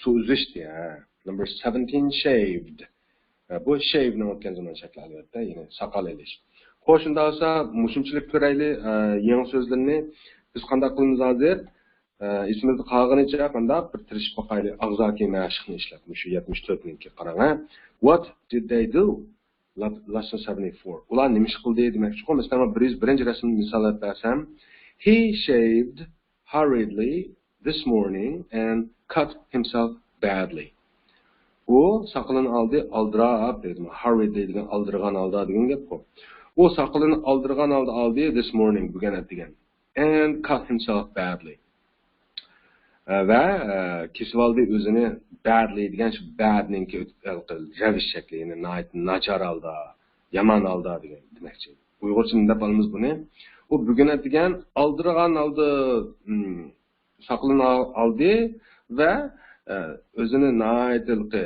سۇ ئۈزۈش دېگەن، ھە. Number seventeen، shaved. ھە، بۇ shave نىڭ ئۆتكەن زامان شەكلى، ئەلۋەتتە، يەنى ساقال ئېلىش. خوش، ئۇنداق بولسا مۇشۇنچىلىك كۆرەيلى، ئە، يېڭى سۆزلىرىنى. بىز قانداق قىلىمىز ھازىر؟ ئە، ئېسىمىزدە قالغىنىچە قانداق بىر تىرىشىپ باقايلى. ئاغزاكى مەشىقنى ئىشلەپ، مۇشۇ يەتمىش تۆتنىڭكى قاراڭ، ھە. What did they do? Lesson seventy-four. ئۇلار نېمە ئىش قىلدى دېمەكچىغۇ. مەسىلەن، بىر يۈز بىرىنچى رەسىمنى مىسال ئېلىپ بەرسەم، he shaved hurriedly this morning and cut himself badly. ئۇ ساقىلىنى ئالدى، ئالدىراپ دەيدۇ. Hurriedly دېگەن ئالدىرىغان ھالدا دېگەن گەپقۇ. ئۇ ساقىلىنى ئالدىرىغان ھالدا ئالدى، this morning، بۈگۈن ئەتىگەن. And cut himself badly. ئە، ۋە، ئە، كېسىۋالدى ئۆزىنى، badly دېگەن شۇ bad نىڭكى رەۋىش شەكلى، يەنى ناھايىتى ناچار ھالدا، يامان ھالدا دېگەن دېمەكچى. ئۇيغۇرچە نېمە دەپ ئالىمىز بۇنى؟ ئۇ بۈگۈن ئەتىگەن ئالدىرىغان ھالدا، ئىم، ساقىلىنى ئالدى ۋە، ئە، ئۆزىنى ناھايىتى ھېلىقى،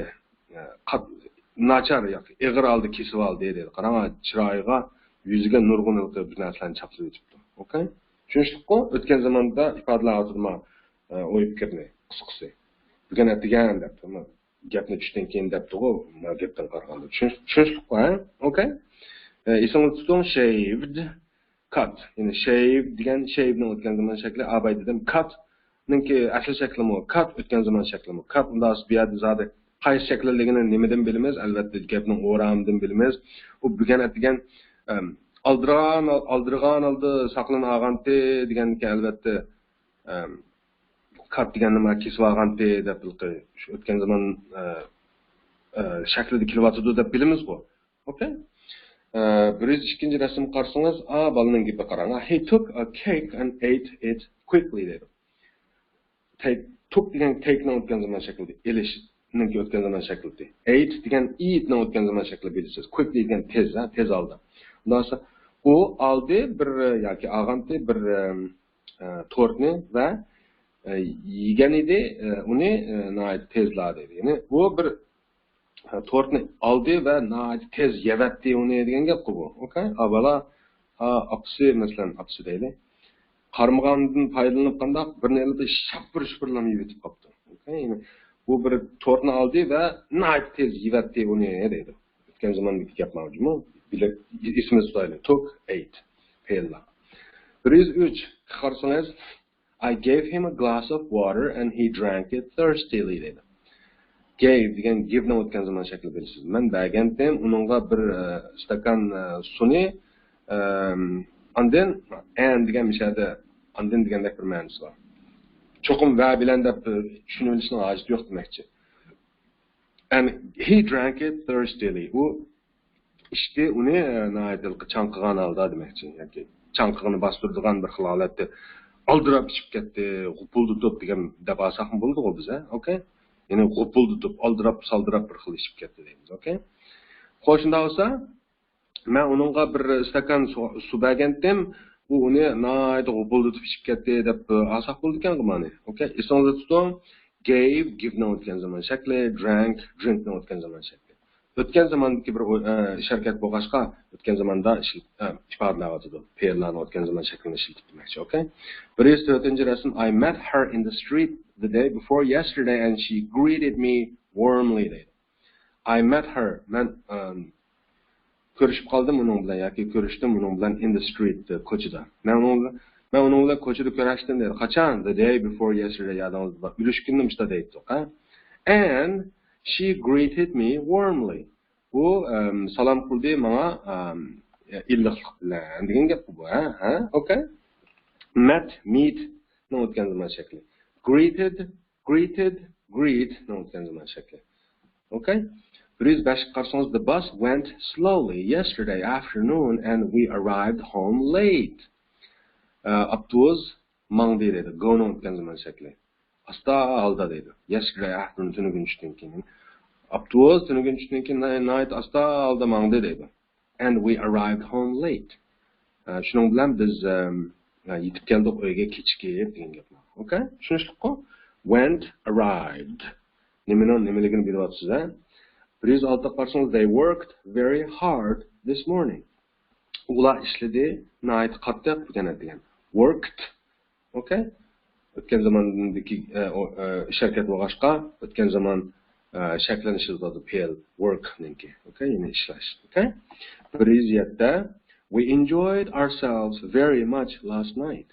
ئە، قات-، ناچار ياكى ئېغىر ھالدا كېسىۋالدى دەيدۇ. قاراڭ، چىرايىغا، يۈزىگە نۇرغۇن ھېلىقى بىر نەرسىلەرنى چاپلىۋېتىپتۇ. ئوكەي؟ چۈشىنىشلىكقۇ؟ ئۆتكەن زاماندا ئىپادىلەۋاتىدۇ ما، ئە، ئوي پىكىرنى قىسقىسى. بۈگۈن ئەتىگەن دەپتۇ. گەپنى چۈشتىن كېيىن دەپتىغۇ، ما گەپتىن قارىغاندا. چۈشۈنۈش-، چۈشىنىشلىكقۇ، ھە؟ ئوكەي؟ ئە، ئېسىڭىزدە تۇتۇڭ، shaved. Cut. يەنى shave دېگەن، shave نىڭ ئۆتكەن زامان شەكلى، ئاباي دېدىم. Cut نىڭكى ئەسلى شەكلىمۇ، cut ئۆتكەن زامان شەكلىمۇ. Cut ئۇنداق بۇ يەردە زادى قايسى شەكىلدىكىنى نېمىدىن بىلىمىز؟ ئەلۋەتتە، گەپنىڭ ئورامىدىن بىلىمىز. ئۇ بۈگۈن ئەتىگەن، ئەم، ئالدىرىغان، ئالدىرىغان ھالدا ساقىلىنى ئالغانتى دېگەندىكى، ئەلۋەتتە، ئەم، cut دېگەننى ما كېسىۋالغانتى دەپ، شۇ ئۆتكەن زامان، ئە، ئە، شەكلىدە كېلىۋاتىدۇ دەپ بىلىمىزغۇ. ئوكەي. ئە، بىر يۈز ئىككىنچى رەسىمگە قارىسىڭىز، ئا، بالىنىڭ گېپى قاراڭ. He took a cake and ate it quickly دەيدۇ. Take، took دېگەن take نىڭ ئۆتكەن زامان شەكلىدە، ئېلىشنىڭكى ئۆتكەن زامان شەكلىدە. Ate دېگەن eat نىڭ ئۆتكەن زامان شەكلى بىلىسىز. Quickly دېگەن تېز، ھە، تېز ھالدا. ئۇنداق بولسا، ئۇ ئالدى بىر، ياكى ئالغانتى بىر، ئە، تورتنى ۋە، ئە، يېگەن ئىدى، ئە، ئۇنى، ئە، ناھايىتى تېزلا دەيدۇ. يەنى ئۇ بىر ھە، تورتنى ئالدى ۋە ناھايىتى تېز يەۋەتتى ئۇنى دېگەن گەپقۇ بۇ. ئوكەي؟ ئا، بالا، ئا، ئاپىسى، مەسىلەن، ئاپىسى دەيلى. قارىمىغاندىن پايدىلىنىپ قانداق بىرنى ئېلىپ شاپپىرىشىپپىرلاپ يەۋېتىپ قاپتۇ. ئوكەي؟ يەنى بۇ بىر تورتنى ئالدى ۋە ناھايىتى تېز يەۋەتتى ئۇنى دەيدۇ. ئۆتكەن زاماندىكى گەپ ماۋۇ جۇمۇ. بىلىپ، ئېسىمىزدە تۇتايلى. Took، ate. پېئىللار. بىر يۈز ئۈچ قارىسىڭىز، I gave him a glass of water and he drank it thirstily دەيدۇ. gave دېگەن give نىڭ ئۆتكەن زامان شەكلى بىلىسىز. مەن بەرگەنتىم ئۇنىڭغا بىر ئە، ئىستاكان ئە، سۇنى، ئەم، ئاندىن and دېگەن مىشەدە ئاندىن دېگەندەك بىر مەنىسى بار. چوقۇم ۋە بىلەن دەپ ئە، چۈشىنىۋېلىشنىڭ ھاجىتى يوق دېمەكچى. And he drank it thirstily. ئۇ ئىچتى ئۇنى، ئە، ناھايىتى چاڭقىغان ھالدا دېمەكچى. ياكى چاڭقىغىنى باستۇرىدىغان بىر خىل ھالەتتە ئالدىراپ ئىچىپ كەتتى، غۇپۇلدىتىپ دېگەن دەپ ئالساقمۇ بولىدىغۇ بىز، ھە؟ ئوكەي؟ يەنى غۇپۇلدىتىپ، ئالدىراپ، سالدىراپ بىر خىل ئىچىپ كەتتى دەيمىز، ئوكەي؟ خوش، شۇنداق بولسا، مەن ئۇنىڭغا بىر ئىستاكان سۇ، سۇ بەرگەنتىم، ئۇ ئۇنى ناھايىتى غۇپۇلدىتىپ ئىچىپ كەتتى دەپ ئالساق بولىدىكەنغۇ مانى. ئوكەي، ئېسىڭىزدە تۇتۇڭ، gave، give نىڭ ئۆتكەن زامان شەكلى، drank، drink نىڭ ئۆتكەن زامان شەكلى. ئۆتكەن زاماندىكى بىر ئە، ئىش ھەرىكەت بولغاچقا، ئۆتكەن زاماندا ئىشلىتىپ، ئە، ئىپادىلەۋاتىدۇ. پېئىللارنىڭ ئۆتكەن زامان شەكلىنى ئىشلىتىپ دېمەكچى، ئوكەي؟ بىر يۈز تۆتىنچى رەسىم، I met her in the street the day before yesterday and she greeted me warmly دەيدۇ. I met her، مەن ئەم، كۆرۈشۈپ قالدىم ئۇنىڭ بىلەن ياكى كۆرۈشتۈم ئۇنىڭ بىلەن in the street، كوچىدا. مەن ئۇنىڭ بىلەن، مەن ئۇنىڭ بىلەن كوچىدا كۆرۈشتۈم دەيدۇ. قاچان؟ The day before yesterday، يادىڭىزدا بار. ئۈلۈشكۈندە مۇشۇنداق دەيتتۇق، ھە؟ And she greeted me warmly. ئۇ ئەم، سالام قىلدى ماڭا ئەم، ئىللىقلىق بىلەن دېگەن گەپقۇ بۇ، ھە؟ ھە؟ ئوكەي. Met، meet نىڭ ئۆتكەن زامان شەكلى. Greeted، greeted، greet نىڭ ئۆتكەن زامان شەكلى. ئوكەي. بىر يۈز بەشكە قارىسىڭىز، the bus went slowly yesterday afternoon and we arrived home late. ئە، ئاپتوبۇس ماڭدى دەيدۇ. Go نىڭ ئۆتكەن زامان شەكلى. ئاستا ھالدا دەيدۇ. Yesterday afternoon، تۈنۈگۈن چۈشتىن كېيىن. ئاپتوبۇس تۈنۈگۈن چۈشتىن كېيىن ناي-، ناھايىتى ئاستا ھالدا ماڭدى دەيدۇ. And we arrived home late. ئە، شۇنىڭ بىلەن بىز ئەم، ئە، يېتىپ كەلدۇق ئۆيگە كېچىكىپ دېگەن گەپ. ئوكەي؟ چۈشىنىشلىكقۇ؟ Went، arrived. نېمىنىڭ نېمىلىكىنى بىلىۋاتىسىز، ھە؟ بىر يۈز ئالتىغا قارىسىڭىز، they worked very hard this morning. ئۇلار ئىشلىدى، ناھايىتى قاتتىق بۈگۈن دېگەن. Worked، ئوكەي. ئۆتكەن زاماندىكى ئە، ئو، ئە، ئىش ھەرىكەت بولغاچقا، ئۆتكەن زامان ئە، شەكلىنى ئىشلىتىدۇ پېئىل work نىڭكى. ئوكەي، يەنى ئىشلەش. ئوكەي. بىر يۈز يەتتە، we enjoyed ourselves very much last night.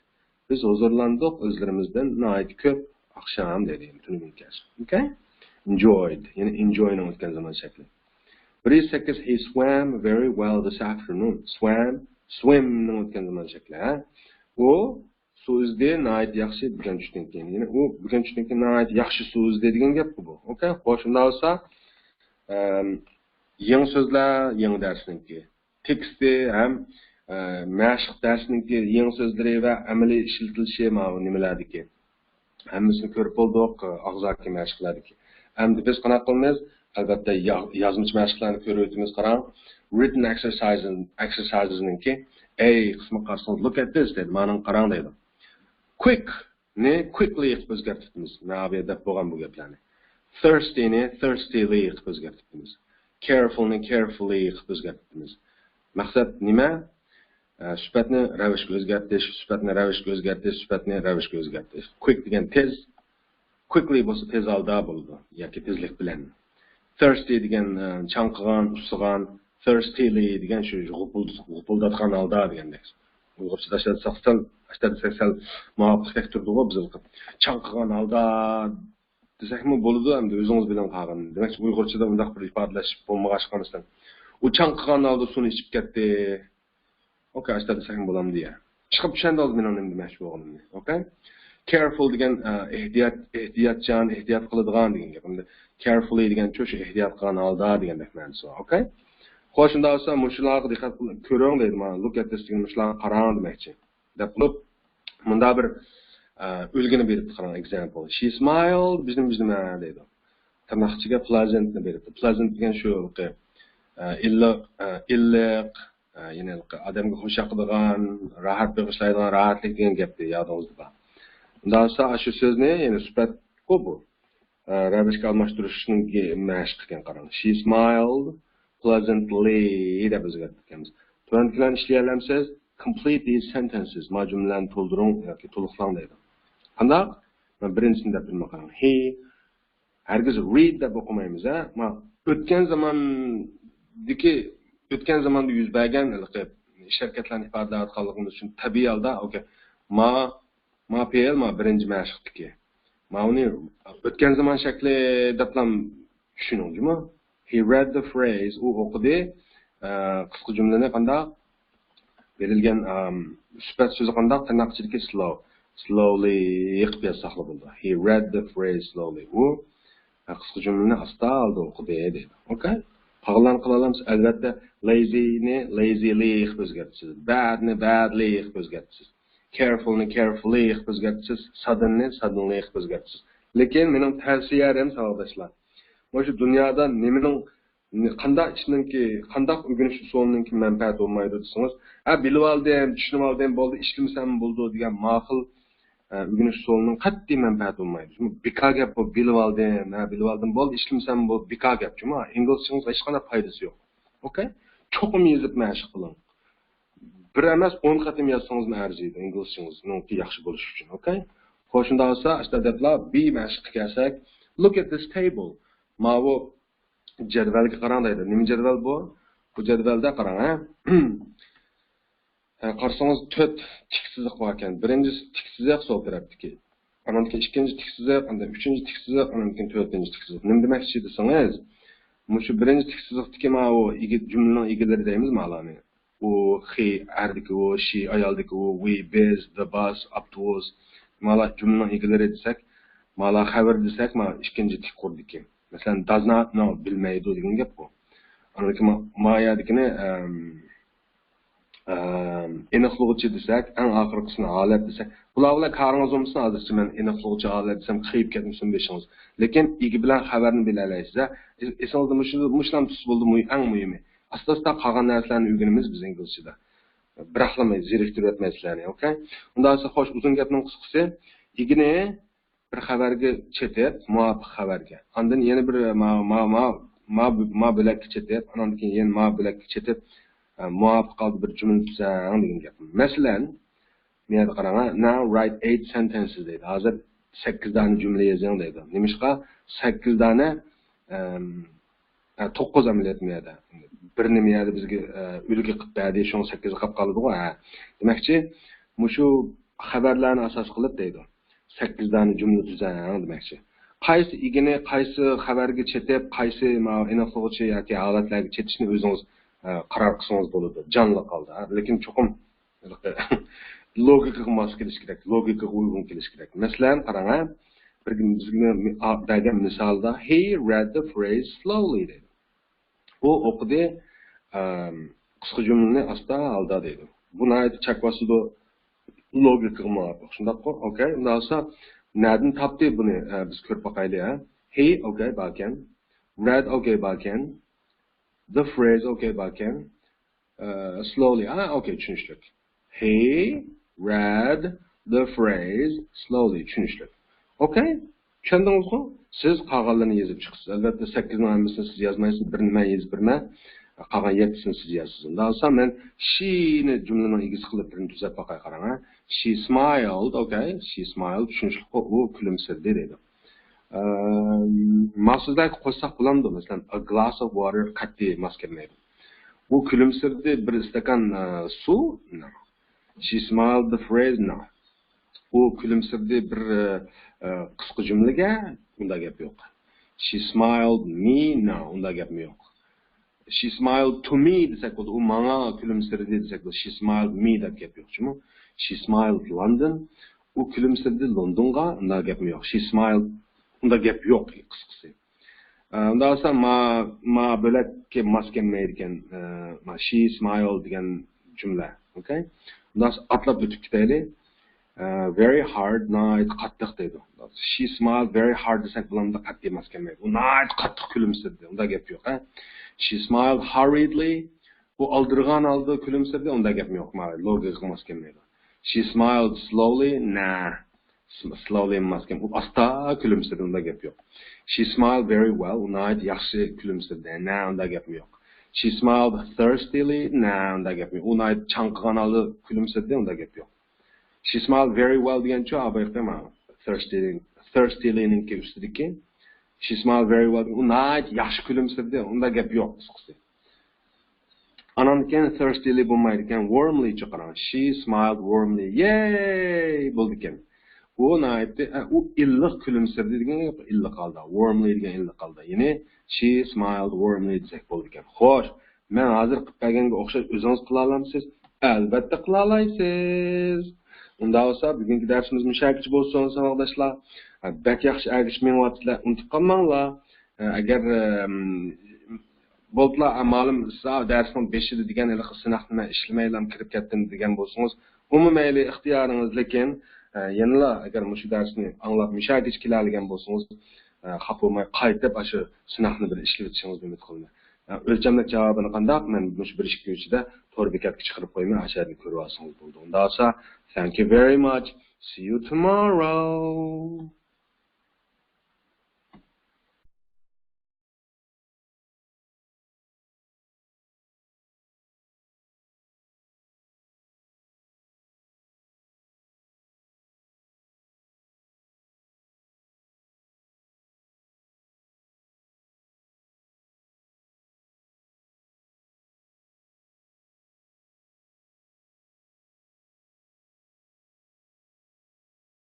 بىز ھۇزۇرلاندۇق ئۆزلىرىمىزدىن ناھايىتى كۆپ ئاخشام دەيدۇ، يەنى تۈنۈگۈن كەچ. ئوكەي. Enjoyed، يەنى enjoy نىڭ ئۆتكەن زامان شەكلى. بىر يۈز سەككىز، he swam very well this afternoon. Swam، swim نىڭ ئۆتكەن زامان شەكلى، ھە؟ ئۇ سۇ ئۈزدى ناھايىتى ياخشى بۈگۈن چۈشتىن كېيىن. يەنى ئۇ بۈگۈن چۈشتىن كېيىن ناھايىتى ياخشى سۇ ئۈزدى دېگەن گەپكۇ بۇ. ئوكەي، خوش، شۇنداق بولسا، ئەم، يېڭى سۆزلەر، يېڭى دەرسنىڭكى تېكىستى ھەم ئە، مەشىق دەرسنىڭكى يېڭى سۆزلىرى ۋە ئەمەلىي ئىشلىتىلىشى ماۋۇ نېمىلەردىكى. ھەممىسىنى كۆرۈپ بولدۇق، ئاغزاكى مەشىقلەردىكى. ئەمدى بىز قانداق قىلىمىز؟ ئەلۋەتتە، يا-، يازمىچە مەشىقلەرنى كۆرۈۋېتىمىز، قاراڭ. Written exercises، exercises نىڭكى A قىسمىغا قارىسىڭىز، look at this دەيدۇ، مانىڭغا قاراڭ دەيدۇ. Quick نى quickly قىلىپ ئۆزگەرتىپتىمىز. مەن ئابىيە دەپ بولغان بۇ گەپلەرنى. Thirsty نى thirstily قىلىپ ئۆزگەرتىپتىمىز. Careful نى carefully قىلىپ ئۆزگەرتىپتىمىز. مەقسەت نېمە؟ ئە، سۈپەتنى رەۋىشكە ئۆزگەرتىش، سۈپەتنى رەۋىشكە ئۆزگەرتىش، سۈپەتنى رەۋىشكە ئۆزگەرتىش. Quick دېگەن تېز، quickly بولسا تېز ھالدا بولىدۇ ياكى تېزلىك بىلەن. Thirsty دېگەن، ئە، چاڭقىغان، ئۇسسىغان، thirstily دېگەن شۇ غۇپۇلد-، غۇپۇلداتقان ھالدا دېگەندەك. ئۇيغۇرچىدا ئىشلەتسەك سەل، ئىشلەتسەك سەل مۇۋاپىقتەك تۇرىدىغۇ بىز ھېلىقى. چاڭقىغان ھالدا دېسەكمۇ بولىدۇ، ئەمدى ئۆزىڭىز بىلىڭ قالغىنىنى. دېمەك، ئۇيغۇرچىدا ئۇنداق بىر ئىپادىلەش بولمىغاچقا مەسىلەن، ئۇ چاڭقىغان ھالدا سۇنى ئىچىپ كەتتى. ئوكەي، ئاشتا دېسەكمۇ بولامدۇ يا؟ چىقىپ چۈشەندىڭىز مېنىڭ نېمە دېمەكچى بولغىنىمنى. ئوكەي؟ Careful دېگەن، ئە، ئېھتىيات، ئېھتىياتچان، ئېھتىيات قىلىدىغان دېگەن گەپ. ئەمدى carefully دېگەن شۇ، شۇ ئېھتىيات قىلغان ھالدا دېگەندەك مەنىسى بار. ئوكەي؟ خوش، شۇنداق بولسا مۇشۇلارغا دىققەت قىل-، كۆرۈڭ دەيدۇ. مانا، look at this دېگەن مۇشۇلارغا قاراڭ دېمەكچى. دەپ قىلىپ، مۇندا بىر، ئە، ئۈلگىنى بېرىپتۇ، قاراڭ، example. She smiled، بىزنى، بىزنى دەيدۇ. تىرناق ئىچىگە pleasant نى بېرىپتۇ. Pleasant دېگەن شۇ، ئە، ئىللىق، ئە، ئىللىق، ئە، يەنى ئادەمگە خۇش ياقىدىغان، راھەت بېغىشلايدىغان، راھەتلىك دېگەن گەپتى، يادىڭىزدا بار. ئۇنداق بولسا، شۇ سۆزنى، يەنى سۈپەتكۇ بۇ. ئە، رەۋىشكە ئالماشتۇرۇشنىڭ مەشىقى ئىكەن، قاراڭ. She smiled pleasantly دەپ ئۆزگەرتىپ كەتكەنمىز. تۆۋەندىكىلەرنى ئىشلىيەلەمسىز؟ Complete these sentences. ما جۈملىلەرنى تولدۇرۇڭ ياكى تولۇقلاڭ دەيدۇ. قانداق؟ مەن بىرىنچىسىنى دەپ بېرىمەن، قاراڭ. He، ھەرگىز read دەپ ئوقۇمايمىز، ھە؟ ما ئۆتكەن زاماندىكى، ئۆتكەن زاماندا يۈز بەرگەن ھېلىقى ئىش ھەرىكەتلەرنى ئىپادىلەۋاتقانلىقىمىز ئۈچۈن تەبىئىي ھالدا، ئوكەي. ما، ما پېئىل، ما بىرىنچى مەشىقتىكى. ماۋۇنى ئۆتكەن زامان شەكلى دەپلا چۈشىنىڭ جۇمۇ. He read the phrase، ئۇ ئوقۇدى. ئە، قىسقا جۈملىنى قانداق؟ بېرىلگەن، ئەم، سۈپەت سۆزى قانداق؟ تىرناق ئىچىدىكى slow. Slowly قىلىپ يازساقلا بولىدۇ. He read the phrase slowly. ئۇ، ئە، قىسقا جۈملىنى ئاستا ھالدا ئوقۇدى دەيدۇ. ئوكەي؟ قالغانلارنى قىلالامسىز؟ ئەلۋەتتە، lazy نى lazily قىلىپ ئۆزگەرتىسىز. Bad نى badly قىلىپ ئۆزگەرتىسىز. Careful نى carefully قىلىپ ئۆزگەرتىسىز. Sudden نى suddenly قىلىپ ئۆزگەرتىسىز. لېكىن مېنىڭ تەۋسىيەم، ساۋاقداشلار، مۇشۇ دۇنيادا نېمىنىڭ، قانداق ئىشنىڭكى، قانداق ئۆگىنىش ئۇسۇلىنىڭكى مەنپەئەتى بولمايدۇ دېسىڭىز، ھە، بىلىۋالدىم، چۈشىنىۋالدىم، بولدى، ئىشلىمىسەم بولىدۇ دېگەن ماقۇل، ئە، ئۆگىنىش ئۇسۇلىنىڭ قەتئىي مەنپەئەتى بولمايدۇ. جۇمۇ بىكار گەپ بۇ، بىلىۋالدىم، ھە، بىلىۋالدىم، بولدى، ئىشلىمىسەم بۇ، بىكار گەپ. جۇمۇ ئىنگلىزچىڭىزغا ھېچقانداق پايدىسى يوق. ئوكەي؟ چوقۇم يېزىپ مەشىق قىلىڭ. بىر ئەمەس، ئون قېتىم يازسىڭىزمۇ ئەرزىيدۇ ئىنگلىزچىڭىزنىڭكى ياخشى بولۇشى ئۈچۈن. ئوكەي؟ خوش، شۇنداق بولسا، ئاشۇنداق دەپلا بى مەشىققە كەلسەك، look at this table. ماۋۇ جەدۋەلگە قاراڭ دەيدۇ. نېمە جەدۋەل بۇ؟ بۇ جەدۋەلدە قاراڭ، ھە. ھە، قارىسىڭىز، تۆت تىك سىزىق بار ئىكەن. بىرىنچىسى تىك سىزىق سول تەرەپتىكى. ئاندىن كېيىن ئىككىنچى تىك سىزىق، ئاندىن ئۈچىنچى تىك سىزىق، ئاندىن كېيىن تۆتىنچى تىك سىزىق. نېمە دېمەكچى دېسىڭىز، مۇشۇ بىرىنچى تىك سىزىقتىكى ماۋۇ ئىگە، جۈملىنىڭ ئىگىلىرى دەيمىز مالارنى. ئۇ، خى، ئەردىكى ئۇ، شى، ئايالدىكى ئۇ، ۋى، بىز، دە، باس، ئاپتوبۇس. مالا جۈملىنىڭ ئىگىلىرى دېسەك، مالا خەۋىرى دېسەك، مانا ئىككىنچى تىك قۇردىكى. مەسىلەن، does not know، بىلمەيدۇ دېگەن گەپ بۇ. ئاندىن كېيىن ما-، ما يەردىكىنى، ئەم، ئەم، ئېنىقلىغۇچى دېسەك، ئەڭ ئاخىرقىسىنى ھالەت دېسەك، بۇلار بىلەن كارىڭىز بولمىسۇن، ھازىرچە مەن ئېنىقلىغۇچى ھالەت دېسەم، قېيىپ كەتمىسۇن بېشىڭىز. لېكىن ئىگە بىلەن خەۋەرنى بىلەلەيسىز، ھە؟ ئېسىڭىزدە مۇشۇ، مۇشۇلام تۇتسا بولدى، مۇ-، ئەڭ مۇھىمى. ئاستا-ئاستا قالغان نەرسىلەرنى ئۆگىنىمىز بىز ئىنگلىزچىدا. بىراقلا زېرىكتۈرۈۋەتمەي سىلەرنى، ئوكەي؟ ئۇنداق بولسا، خوش، ئۇزۇن گەپنىڭ قىسقىسى، ئىگىنى بىر خەۋەرگە چېتىپ، مۇۋاپىق خەۋەرگە. ئاندىن يەنە بىر ما، ما، ما، ما، ما بۆلەككە چېتىپ، ئاندىن كېيىن يەنە ما بۆلەككە چېتىپ، ئە، مۇۋاپىق ھالدا بىر جۈملە تۈزەڭ دېگەن گەپ. مەسىلەن، بۇ يەردە قاراڭ، now write eight sentences دەيدۇ. ھازىر سەككىز دانە جۈملە يېزىڭ دەيدۇ. نېمىشقا؟ سەككىز دانە، ئەم، ئە، توققۇز ئەمەلىيەتتە بۇ يەردە. بىرنى بۇ يەردە بىزگە، ئە، ئۈلگە قىلىپ بەردى، شۇڭا سەككىز قاپ قالىدىغۇ، ھە. دېمەكچى، مۇشۇ خەۋەرلەرنى ئاساس قىلىپ دەيدۇ. سەككىز دانە جۈملە تۈزەڭ دېمەكچى. قايسى ئىگىنى، قايسى خەۋەرگە چېتىپ، قايسى ماۋۇ ئېنىقلىغۇچى ياكى ھالەتلەرگە چېتىشنى ئۆزىڭىز، ئە، قارار قىلسىڭىز بولىدۇ، جانلىق ھالدا. لېكىن چوقۇم ھېلىقى لوگىكىغا ماس كېلىش كېرەك، لوگىكىغا ئۇيغۇن كېلىش كېرەك. مەسىلەن، قاراڭ، ھە، بىر بىزگە مى-، ئا-، بەرگەن مىسالدا، he read the phrase slowly دەيدۇ. ئۇ ئوقۇدى، ئەم، قىسقا جۈملىنى ئاستا ھالدا دەيدۇ. بۇ ناھايىتى چاكۋاسىدۇ، لوگىكىغا مۇۋاپىق. شۇنداققۇ؟ ئوكەي. ئۇنداق بولسا، نەدىن تاپتى بۇنى؟ ئە، بىز كۆرۈپ باقايلى، ھە. He، ئوكەي، باركەن. Read، ئوكەي، باركەن. The phrase، ئوكەي، باركەن. ئە، slowly، ھە، ئوكەي، چۈشىنىشلىك. He read the phrase slowly، چۈشىنىشلىك. ئوكەي؟ چۈشەندىڭىزغۇ؟ سىز قالغانلىرىنى يېزىپ چىقىسىز. ئەلۋەتتە، سەككىزنىڭ ھەممىسىنى سىز يازمايسىز، بىرنى مەن يېزىپ بېرىمەن، قالغان يەتتىسىنى سىز يازىسىز. ئۇنداق بولسا مەن she نى جۈملىنىڭ ئىگىسى قىلىپ بىرنى تۈزەپ باقاي، قاراڭ، ھە. She smiled، ئوكەي، she smiled، چۈشىنىشلىكقۇ، ئۇ كۈلۈمسىرىدى دەيدۇ. ئەم، ماخسۇسلارغا قوشساق بولامدۇ؟ مەسىلەن، a glass of water قەتئىي ماس كەلمەيدۇ. ئۇ كۈلۈمسىرىدى، بىر ئىستاكان، ئە، سۇ. No. She smiled the phrase. No. ئۇ كۈلۈمسىرىدى بىر، ئە، ئە، قىسقا جۈملىگە. ئۇنداق گەپ يوق. She smiled me. No. ئۇنداق گەپمۇ يوق. She smiled to me دېسەك بولىدۇ. ئۇ ماڭا كۈلۈمسىرىدى دېسەك بولىدۇ. She smiled me دەپ گەپ يوق جۇمۇ. She smiled London. ئۇ كۈلۈمسىرىدى لوندونغا. ئۇنداق گەپمۇ يوق. She smiled. ئۇنداق گەپ يوق، قىسقىسى. ئە، ئۇنداق بولسا ما، ما بۆلەككە ماس كەلمەيدىكەن. ئە، ما she smiled دېگەن جۈملە. ئوكەي؟ ئۇنداق بولسا ئاتلاپ ئۆتۈپ كېتەيلى. ئە، very hard، ناھايىتى قاتتىق دەيدۇ. She smiled very hard دېسەك بولامدۇ؟ قەتئىي ماس كەلمەيدۇ. ئۇ ناھايىتى قاتتىق كۈلۈمسىرىدى. ئۇنداق گەپ يوق، ھە؟ She smiled hurriedly. ئۇ ئالدىرىغان ھالدا كۈلۈمسىرىدى. ئۇنداق گەپمۇ يوق. ما لوگىكىغا ماس كەلمەيدۇ. She smiled slowly. نە. Slowly ماس كەلمەيدۇ. ئۇ ئاستا كۈلۈمسىرىدى. ئۇنداق گەپ يوق. She smiled very well. ئۇ ناھايىتى ياخشى كۈلۈمسىرىدى. نە، ئۇنداق گەپمۇ يوق. She smiled thirstily. نە، ئۇنداق گەپمۇ يوق. ئۇ ناھايىتى چاڭقىغان ھالدا كۈلۈمسىرىدى. ئۇنداق گەپ يوق. She smiled very well دېگەنچۇ، ئابايقى ما، thirsty، thirstily نىڭكى ئۈستىدىكى. She smiled very well. ئۇ ناھايىتى ياخشى كۈلۈمسىرىدى. ئۇنداق گەپ يوق، قىسقىسى. ئانان كېيىن thirstily بولمايدىكەن، warmly چىقىرىڭ. She smiled warmly. Yay! بولىدىكەن. ئۇ ناھايىتى، ئە، ئۇ ئىللىق كۈلۈمسىرىدى دېگەن گەپ، ئىللىق ھالدا، ۋورملى دېگەن ئىللىق ھالدا. يەنى، she smiled warmly دېسەك بولىدىكەن. خوش، مەن ھازىر قىلىپ بەرگەنگە ئوخشاش ئۆزىڭىز قىلالامسىز؟ ئەلۋەتتە قىلالايسىز. ئۇنداق بولسا، بۈگۈنكى دەرسىمىز مۇشۇ يەرگىچە بولسۇن، ساۋاقداشلار. ئە، بەك ياخشى ئەگىشىپ مېڭىۋاتىسىلەر، ئۇنتۇپ قالماڭلار. ئە، ئەگەر، ئەم، بولدىلا، ئە، مالىم، سىز دەرسنىڭ بېشىدا دېگەن ھېلىقى سىناقنى مەن ئىشلىمەيلا كىرىپ كەتتىم دېگەن بولسىڭىز، ئۇمۇ مەيلى، ئىختىيارىڭىز، لېكىن، ئە، يەنىلا ئەگەر مۇشۇ دەرسنى ئاڭلاپ مۇشۇ يەرگىچە كېلەلىگەن بولسىڭىز، ئە، خاپا بولماي قايتىپ ئاشۇ سىناقنى بىر ئىشلىۋېتىشىڭىزنى ئۈمىد قىلىمەن. ئە، ئۆلچەملىك جاۋابىنى قانداق؟ مەن مۇشۇ بىر ئىككى كۈن ئىچىدە تور بېكەتكە چىقىرىپ قويىمەن، ئاشۇ يەردىن كۆرۈۋالسىڭىز بولىدۇ. ئۇنداق بولسا، thank you very much. See you tomorrow.